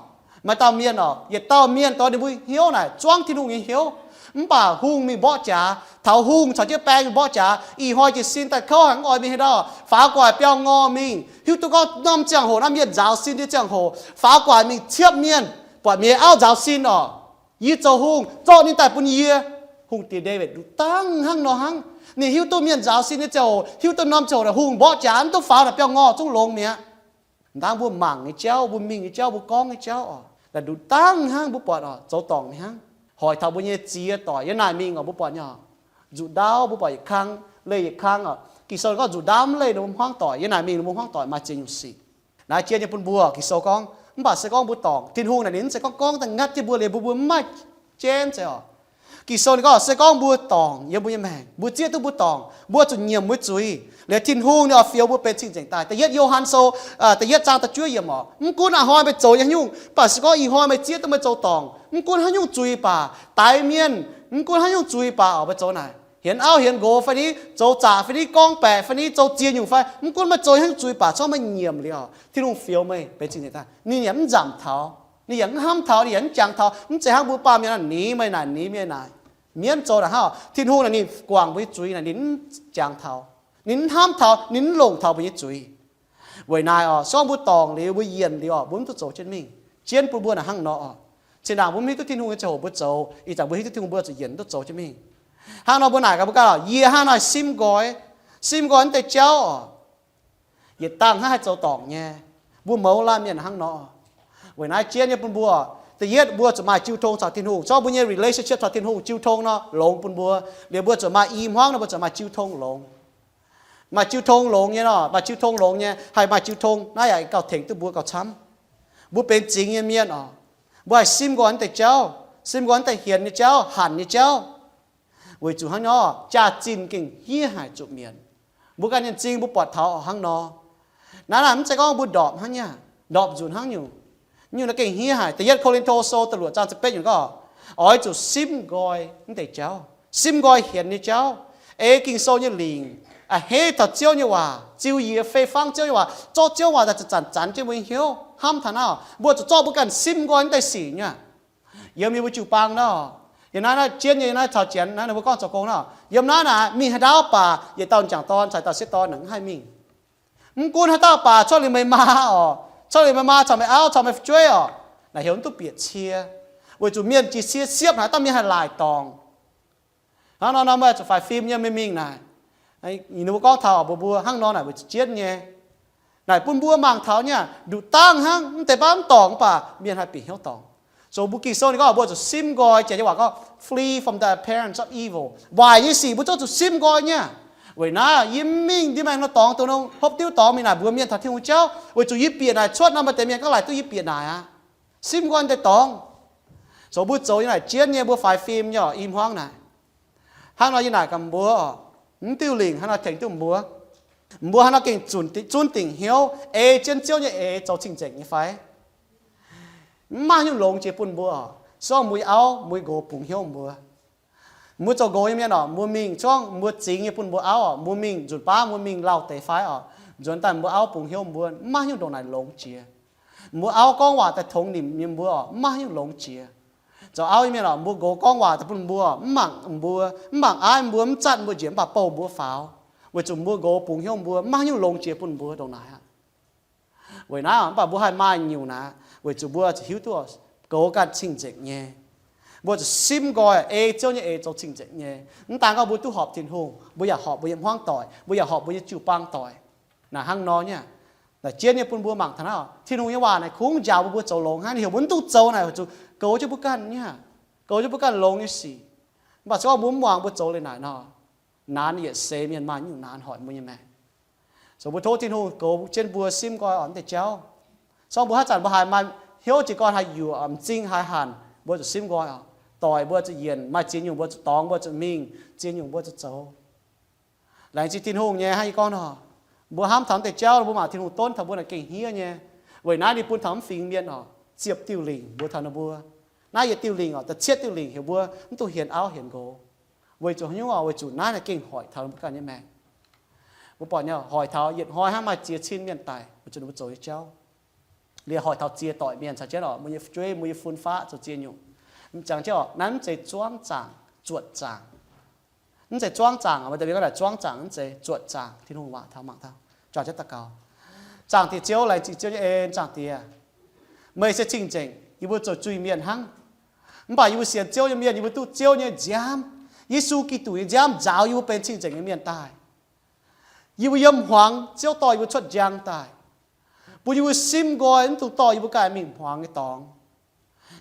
Maaih dauh mienh oc, yietc dauh mienh dorh ninh mbuo hnyouv naaic zuangv Tin-Hungh nyei hnyouv. Mv baac hungh mingh mborqv jaax, taux hungh caux jienv baeng mingh mborqv jaax, ih hnoi jiez sin daaih kouv haic, mv oix mingh haaix ndau, faaux gu'nguaaic biauv-ngorh mingh, hiuv duqv gorngv norm ziangh hoc naaiv mienh nzaaux sin nyei ziangh hoc, faaux gu'nguaaic mingh ciepv mienh, buatc mienh auv nzaaux sin oc. Yie zoux hungh, zorqv ninh daaih bun yie. Hungh diex Ndaawitv nduqc dangh hnangv nor hnangv. Ninh hiuv duqv mienh nzaaux sin nyei ziangh hoc, hiuv duqv norm ziangh hoc naaic hungh mborqv jaax, mv duqv faaux naaic biauv-ngorh zungv longx mi'aqv. M'dangv mbuo mangc nyei jauv, mbuo mingh nyei jauv, mbuo gorngv nyei jauv oc, la'nduqc dangh hnangv mbuo buatc oc, zoux dorngc nyei hnangv. Hoic taux mbuo nyei ziex doic yiem naaic mingh oc, mbuo buatc nyei oc, nzuqc ndaauv, mbuo buatc yietc kang leih yietc kang oc. Ging-Sou gorngv nzuqc ndaauv mv leih ninh mbuo hmuangv doic, yiem naaic mingh ninh mbuo hmuangv doic maaih ziex nyungc sic. Naaiv jienv nyei bun mbuo, Ging-Sou gorngv, mv baac se gorngv mbuo dorngc, Tin-Hungh naaic ninh mv zeiz gorngv gorngv da'ngatv jienv mbuo liuz mbuo, mbuo mv maaih jienv zeiz oc. Ging-Sou ninh gorngv se gorngv mbuo dorngc yiem mbuo nyei maengc, mbuo zieqv duqv mbuo dorngc, mbuo zuqc nyiemc mbuo zuiz, liuz Tin-Hungh ninh oix fioux mbuo benx cing-nzengc daaih. Da'yietv Yo^han Sou, da'yietv zaang da'juov yiemc oc, mv gunv a'hnoi meih zoux nyei haaix nyungc, mv baac se gorngv ih hnoi meih zieqv duqv meih zoux dorngc, mv gunv haaix nyungc zuiz baac, daix mienh, mv gunv haaix nyungc zuiz baac oc, meih zoux naaic, hienx auv hienx nqox fai ni, zoux zaqc fai ni, gorngv baeqc fai ni, zoux ziex nyungc fai, mv gunv meih zoux haaix nyungc zuiz baac, se gorngv meih nyiemc liuz oc, Tin-Hungh fioux meih benx cing-nzengc daaih. Ninh yaac mv nzamc taux, ninh yaac mv hnamv taux, ninh yaac mv jangx taux, mv zeiz hnangv mbuo baamh mienh naaic nix meih naaic nix meih naaic. Mienv zoux naaic hnangv oc, Tin-Hungh naaic ninh guangc mbuo nyei zuiz naaic ninh mv jangx taux, ninh mv hnamv taux, ninh mv longc taux mbuo nyei zuiz. Weic naaiv oc, se gorngv mbuo dorngc liuz, mbuo yienc liuz oc, mbuo mv duqv zoux jienv mingh. Jienv bun mbuo naaic hnangv nor oc. Zinh ndaangc mbuo mv hiuv duqv Tin-Hungh nyei ziangh hoc mbuo zoux, ih zanc mbuo hiuv duqv Tin-Hungh mbuo zuqc yienc duqv zoux jienv mingh. Hnangv nor mbuo naaic gaax mbuo ganh oc, yie hnangv naaic simv nqoi, simv nqoi naaiv deix jauv oc, yietc dangh hnangv haih zoux dorngc nyei. Mbuo mouz laanh mienh hnangv nor. Weic naaiv jienv nyei bun mbuo, da'yietv mbuo zuqc maaih jiu tong caux Tin-Hungh. Se gorngv mbuo nyei relationship caux Tin-Hungh jiu tong nor longx bun mbuo. Liuz mbuo zuqc maaih i hmuangv nor mbuo zuqc maaih jiu tong longx. Maaih jiu tong longx nyei nor, maaih jiu tong longx nyei, haih maaih jiu tong naaiv yaac gauh tengx duqv mbuo gauh camv. Mbuo benx zingx nyei mienh oc, mbuo haih simv nqoi naaiv deix jauv, simv nqoi naaiv deix hienx nyei jauv, hanc nyei jauv. Weic zuqc hnangv nor, jaax-zinh gengh hniev haic zuqc mietc. Mbuo ganh nyei m'zing mbuo buatc taux hnangv nor. Naaiv naaic mv zeiz gorngv mbuo ndorpc hnangv nyei, ndorpc nzunc hnangv nyungc. Nyungc naaiv gengh hniev haic. Da'yietv Ko^lin^to Sou da'luoqc zaang ziepc betv nyungc gorngv, oix zuqc simv nqoi naaiv deix jauv, simv nqoi hienx nyei jauv, ei Ging-Sou nyei lingc, a'hneiv taux Ziouv nyei waac, ziux yie fei fangv Ziouv nyei waac, zorqv Ziouv waac daaih zanc-zanc zanc jienv mbuo nyei hnyouv. Hnamv taux naaiv, mbuo zuqc zorqv mbuo ganh simv nqoi naaiv deix sic nyei. Yiem yie mbuo jiu-baang naaiv, yiem naaiv, naaiv jienv nyei naaiv caux Janx naaiv ninh mbuo gorngv zoux gong naaiv, yiem naaiv naaic mingh haaix dauh baac yietc dauh m'jangc dorn caux dauh sieqv dorn naaic mv haih mingh. Mv gunv haaix dauh baac, corc liuz meih maa oc, corc liuz meih maa caux meih auv caux meih fu'jueiv oc, naaic heuc mv duqv bieqc cie, weic zuqc mienh jiex cie siepv naaic dauh mienh haih laaic dorngc. Hnangv nor nor meih zuqc faix fim nyei, meih mingh naaic. Ninh mbuo gorngv taux mbuox mbuo hnangv nor naaic weic zuqc jienv nyei. Naaic bun mbuo mangc taux nyei, nduqc dangh hnangv, mv deix baav mv dorngc mv baac mienh haih bieqc hnyouv dorngc. Zoux mbuo Ging-Sou ninh gorngv mbuo zuqc simv nqoi, Janx nyei waac gorngv flee from the appearance of evil. Waaic nyei sic mbuo zungv zuqc simv nqoi nyei. Weic naaiv yie mv mingh ndiev maengx nor dorngx, dongh nor hopv diuv dorngx mingh naaic mbuox mienh taux Tin-Hungh jauv, weic zuqc yie bieqc naaic cuotv nor maaih deix mienh gorngv laaic duqv yie bieqc naaic aqv. Simv nqoi deix dorngx. Zoux mbuo zoux nyei naaic jienv nyei, mbuo faix fim nyei oc, i hmuangv naaic. Hnangv nor yie naaic gaax mbuo oc, mv diuh lingc hnangv nor tengx duqv mbuo. Mbuo hnangv nor gengh zunc dingc, zunv dingc hnyouv, ei jienv Ziouv nyei eix zoux cing-nzengc nyei fai? Mv maaih nyungc longx jiex bun mbuo oc. Se gorngv mbuo nyei auv, mbuo nyei nqox bungx hnyouv mbuo. Mbuo zoux nqox nyei mienh oc, mbuo mingh se gorngv mbuo zingx nyei bun mbuo auv oc, mbuo mingh nzunc baav mbuo mingh lauh deix fai oc, nzuonx daaih mbuo auv bungx hnyouv mbuo, mv maaih nyungc ndongc naaic longx jiex. Mbuo auv gorngv waac daaih tongx nimc nyei mbuo oc, mv maaih nyungc longx jiex. Zoux auv nyei mienh oc, mbuo nqox gorngv waac daaih bun mbuo, mv mangc mbuo, mv mangc aaiv mbuo, mv zatv mbuo njiec, mv baac bouh mbuo faaux, weic zuqc mbuo nqox bungx hnyouv mbuo, mv maaih nyungc longx jiex bun mbuo ndongc naaic aqv. Weic naaiv mv baac mbuo haih maaih nyungc naaic, weic zuqc mbuo zuqc hiuv duqv goux ganh cing-nzengc nyei. Mbuo zuqc simv nqoi ei Ziouv nyei eix zoux cing-nzengc nyei. Mv daan gorngv mbuo duqv horpc Tin-Hungh, mbuo yaac horpc mbuo nyei hmuangv doic, mbuo yaac horpc mbuo nyei jiu-baang doic. Naaic hnangv nor nyei, naaic jienv nyei bun mbuo mangc taux naaiv, Tin-Hungh nyei waac naaic kungx njaaux mbuo, mbuo zoux longx hnangv, ninh heuc mbuo mv duqv zoux naaic, weic zuqc goux jienv mbuo ganh nyei, goux jienv mbuo ganh longx nyei sic. Mv baac se gorngv mbuo mv muangx, mbuo zoux liuz naaic nor, naanc yietc seix mienh maaih nyungc naanc hoic mbuo nyei maengc. Zoux mbuo tov Tin-Hungh goux jienv mbuo simv nqoi oc naaiv deix jauv. Se gorngv mbuo haaix zanc mbuo haiz maaih hnyouv jiez gorn haih yuoqc, m'zing haiz hanc, mbuo zuqc simv nqoi oc. Doic mbuo zuqc yienc, maaih ziex nyungc mbuo zuqc dorngx, mbuo zuqc mingh, ziex nyungc mbuo zuqc zoux. Laengz zingh Tin-Hungh nyei hnangv yie gorngv nor, mbuo hnamv taux naaiv deix jauv, mbuo mangc Tin-Hungh donv taux mbuo naaic gengh hniev nyei. Weic naaiv ninh bun taux mv fingx mienh oc, ziepc diuh lingc mbuo taux ninh mbuo. Naaiv yietc diuh lingc oc, da'cietv diuh lingc heuc mbuo mv dungx hienx auv hienx nqox. Weic zuqc haaix nyungc oc? Weic zuqc naaiv naaic gengh hoic taux mbuo ganh nyei maengc. Mbuo buatc nyei, hoic taux yietc hnoi hnangv maaih ziex cin mienh daic weic zuqc ninh mbuo zoux nyei jauv. Liuz hoic taux ziex doic mienh caux jienv oc, mbuo nyei fu'jueiv, mbuo nyei fun-faqv zoux ziex nyungc. Jangx jienv oc, naaiv mv zeiz zuangv zaangc, zuotc zaangc. Mv zeiz zuangv zaangc, maaih deix mienh gorngv naaic zuangv zaangc, mv zeiz, zuotc zaangc. Tin-Hungh waac taux mangc taux. Juangc jienv daux gaux. Zaangc Diex Ziouv, laengz zingh Ziouv nyei en, Zaangc Diex, meih se cing-nzengc, yie mbuo zoux zuiz-mienh hnangv. Mv baac yie mbuo sienx Ziouv nyei mienh, yie mbuo duqv Ziouv nyei nziaamv, Yesu Giduc nyei nziaamv nzaaux yie mbuo benx cing-nzengc nyei mienh daaih. Yie mbuo yiem hmuangx Ziouv dorh yie mbuo cuotv njang daaih. bun yie mbuo simv nqoi, mv dungx dorh yie mbuo ganh mingh hmuangx nyei dorngx,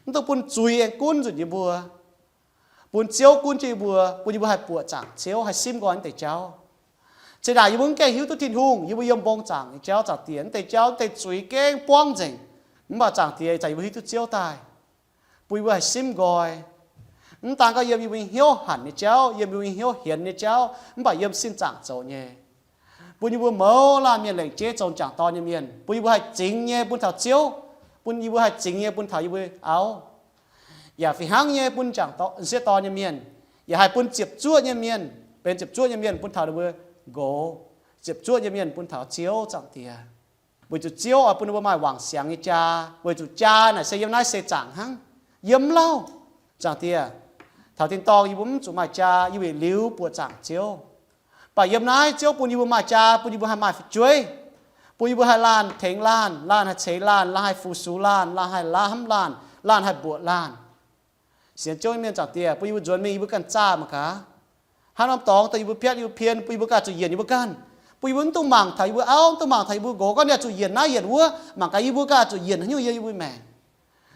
mv dungx bun zuiz aengx gunv nzunc yie mbuo, bun Ziouv gunv jienv yie mbuo, bun yie mbuo haih buoqc zaangc Ziouv, haih simv nqoi naaiv deix jauv. Zinh ndaangc yie mbuo mv gaengh hiuv duqv Tin-Hungh, yie mbuo yiem mbong zaangc nyei jauv, zaangc Diex, naaiv deix jauv, naaiv deix zuiz gengh buangv nzengc. Mv baac zaangc Diex zanc yie mbuo hiuv duqv Ziouv daaih, bun yie mbuo haih simv nqoi. Mv daan gorngv yiem yie mbuo nyei hnyouv hanc nyei jauv, yiem yie mbuo nyei hnyouv hienx nyei jauv, mv baac yiem sin zaangc zoux nyei. Bun yie mbuo mouz laanh mienh lengc jeiv zoux m'jangc dorn nyei mienh, bun yie mbuo haih zingx nyei bun taux Ziouv, bun yie mbuo haih zingx nyei bun taux yie mbuo auv, yaac fih hnangv nyei bun m'jangc m'sieqv dorn nyei mienh, yaac haih bun ziepc zuoqv nyei mienh, benx ziepc zuoqv nyei mienh bun taux ninh mbuo nqox, ziepc zuoqv nyei mienh bun taux Ziouv, zaangc Diex. Weic zuqc Ziouv oix bun ninh mbuo maaih wangc siangx nyei jaa, weic zuqc jaa naaic se yiem naaiv seix zaangc hnangv, yiem lauh. Zaangc Diex, taux tin-dorngh yie mbuo mv zuqc maaih jaa, yie mbuo yietc liuz buoqc zaangc Ziouv. Mv baac yiem naaiv Ziouv bun yie mbuo maaih jaa, bun yie mbuo haih maaih fu'jueiv, bun yie mbuo haih laanh tengx laanh, laanh haih ceix laanh, laanh haih fu-sux laanh, laanh haih lamh laanh, laanh haih mbuoqc laanh. Sienx Ziouv nyei mienh, zaangc Diex, bun yie mbuo nzuonx mingh yie mbuo ganh zaah mangc gaax. Haaix norm dorngx dongh yie mbuo piatv yie mbuo pien, bun yie mbuo ganh zuqc yienc yie mbuo ganh, bun yie mbuo mv dungx mangc taux yie mbuo auv, mv dungx mangc taux yie mbuo nqox gorngv ninh zuqc yienc naaiv yienc wuov. Mangc gaax yie mbuo ganh zuqc yienc haaix nyungc yiem yie mbuo maengc.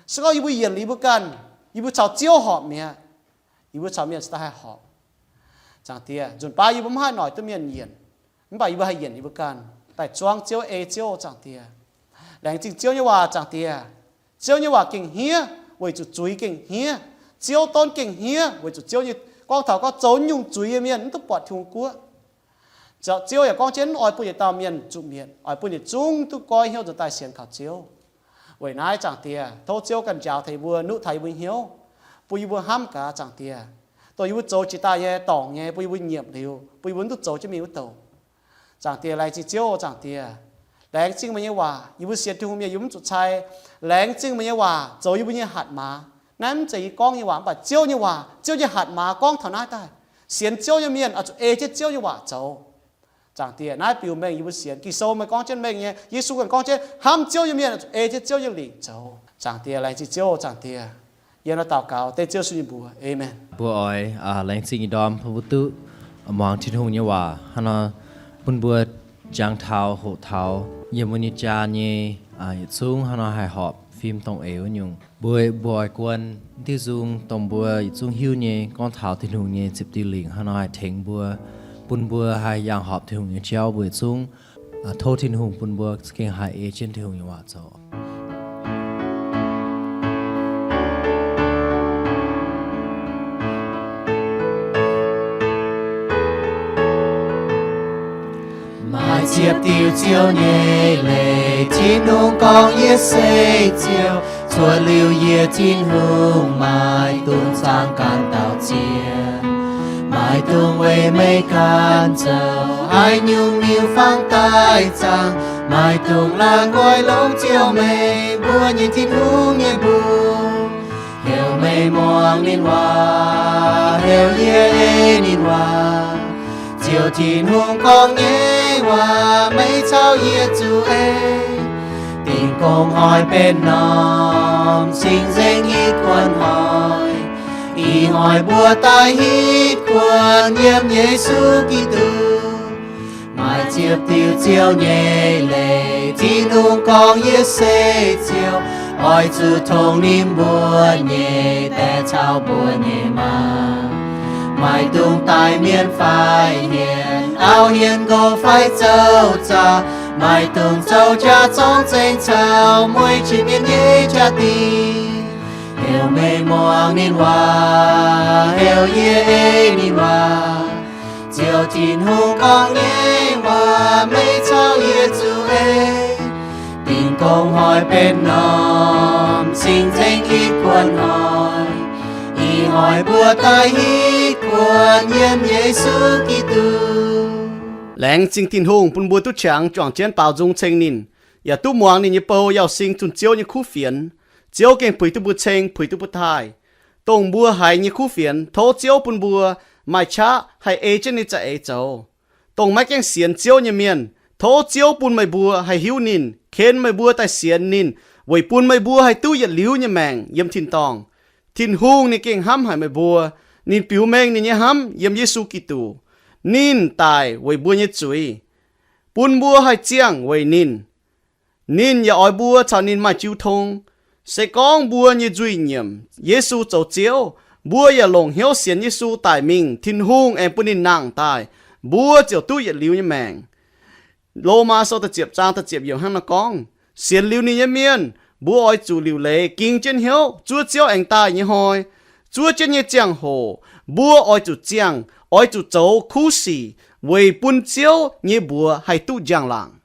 Se gorngv yie mbuo yienc liuz yie mbuo ganh, yie mbuo caux Ziouv horpc mi'aqv, yie mbuo caux mienh se daaih haih horpc. Zaangc Diex, nzunc baav yie mbuo mv haih noic duqv mienh yienc, mv baac yie mbuo haih yienc yie mbuo ganh daaih zuangv Ziouv, ei Ziouv, zaangc Diex. Laengz zingh Ziouv nyei waac, zaangc Diex. Ziouv nyei waac gengh hniev weic zuqc zuiz gengh hniev. Ziouv donv gengh hniev weic zuqc Ziouv nyei, gorngv taux gorngv zoux nyungc zuiz nyei mienh mv duqv buatc Tin-Hungh guoqv. Ziouv yaac gorngv jienv mv oix bun yietc dauh mienh zuqc mietc, oix bun yietc zungv duqv goiv hnyouv nzuonx daaih sienx kaux Ziouv. Weic naaiv, zaangc Diex, tov Ziouv ganh njaaux taux yie mbuo, nuqv taux yie mbuo hnyouv, bun yie mbuo hnamv gaax, zaangc Diex, dongh yie mbuo zoux jiex daaih nyei dorngc nyei, bun yie mbuo nyiemc liuz, bun yie mbuo mv duqv zoux jienv mingh wuov douc. Zaangc Diex, laengz zingh Ziouv, zaangc Diex. Laengz zingh meih nyei waac, yie mbuo sienx Tin-Hungh mienh yie mbuo mv zuqc cai. Laengz zingh meih nyei waac zoux yie mbuo nyei hatc maaz. Naaiv mv zeiz yie gorngv nyei waac, mv baac Ziouv nyei waac, Ziouv nyei hatc maaz gorngv taux naaiv daaih. Sienx Ziouv nyei mienh oix zuqc ei jienv Ziouv nyei waac zoux. Zaangc Diex, naaiv biux mengh yie mbuo sienx. Ging-Sou meih gorngv jienv mengh nyei, Yesu ganh gorngv jienv, hnamv Ziouv nyei mienh oix zuqc ei jienv Ziouv nyei lingc zoux. Zaangc Diex, laengz zingh Ziouv, zaangc Diex. Yie nor daux gaux dengv Ziouv Yesu nyei mbuox. Aamen. Mbuo oix, aa, laengz zingh ih ndorm bun mbuo duqv muangx Tin-Hungh nyei waac hnangv nor, bun mbuo jangx taux, hoqc taux yiem mbuo nyei jaa nyei, aa, yietc zungv hnangv nor haih horpc fim dongh eix wuov nyungc. Mbuo, mbuo oix guon diuh nzung dongh mbuo yietc zungv hiuv nyei gorngv taux Tin-Hungh nyei ziepc diuh lingc hnangv nor haih tengx mbuo, bun mbuo haih yangh horpc Tin-Hungh nyei jauv. Mbuo yietc zungv, aa, tov Tin-Hungh bun mbuo za'gengh haih ei jienv Tin-Hungh nyei waac zoux. Maaih ziepc diuh Ziouv nyei leiz, Tin-Hungh gorngv, yie se Ziouv. Cuotv liuz yie, Tin-Hungh maiv dungx zaangc ganh dauh ziex. Maiv dungx weic meih ganh zoux haaix nyungc miuc-fangx daaih zaangc. Maiv dungx laanh nqoi longc Ziouv, meih mbuo nyei Tin-Hungh, nyei mbuox. Heuc meih muangx ninh waac, heuc yie ei ninh waac. Ziouv Tin-Hungh gorngv nyei waac meih caux yie zuqc ei. Dingh gong hnoi benx norm cing-nzengc hitv kuonx hnoi. Ih hnoi mbuo daaih hitv kuonx yiem Yesu Giduc. Maaih ziepc diuh Ziouv nyei leiz, Tin-Hungh gorngv, yie se Ziouv. Oix zuqc tongx ninh mbuo nyei daeh caux mbuo nyei maa. Maiv dungx daaih mienh fai hienh, auv-hienh, nqox fai zoux zaah. Maiv dungx zoux jaax zorngv zengx caux mueiz jiex mienh nyei jaa-dingh. Heuc meih muangx ninh waac, heuc yie ei ninh waac. Ziouv Tin-Hungh gorngv nyei waac meih caux yie zuqc ei. Dingh gong hnoi benx norm cing-nzengc hitv kuonx hnoi. Ih hnoi mbuo daaih hitv kuonx yiem Yesu Giduc. Laengz zingh Tin-Hungh bun mbuo duqv qangx juangc jienv baaux nzung ceng ninh, yaac duqv muangx ninh nyei bou yauh sing zunh Ziouv nyei kuv fienx. Ziouv gengh puix duqv mbuo ceng, puix duqv mbuo taaih. Dongh mbuo haiz nyei kuv fienx, tov Ziouv bun mbuo maaih qaqv haih ei jienv ninh za'eix zoux. Dongh maiv gaengh sienx Ziouv nyei mienh, tov Ziouv bun meih mbuo haih hiuv ninh, ken meih mbuo daaih sienx ninh, weic bun meih mbuo haih duqv yietc liuz nyei maengc yiem tin-dorngh. Tin-Hungh ninh gengh hnamv haic meih mbuo. Ninh biux mengh ninh nyei hnamv yiem Yesu Giduc. Ninh daic weic mbuo nyei zuiz, bun mbuo haih ziangh weic ninh. Ninh yaac oix mbuo caux ninh maaih jiu tong. Se gorngv mbuo nyei nzuih nyiemc Yesu zoux Ziouv, mbuo yaac longc hnyouv sienx Yesu daic mingh, Tin-Hungh aengx bun ninh nangh daaih, mbuo ziouc duqv yietc liuz nyei maengc. Lomaa Sou da'ziepc zaang da'ziepc yiemc hnangv naaiv gorngv, sienx liuz ninh nyei mienh, mbuo oix zuqc liuc leiz ging jienv hnyouv zuov Ziouv aengx daaih nyei hnoi. Zuov jienv nyei ziangh hoc mbuo oix zuqc ziangh, oix zuqc zoux kuv sic weic bun Ziouv nyei mbuox haih duqv njang-laangc.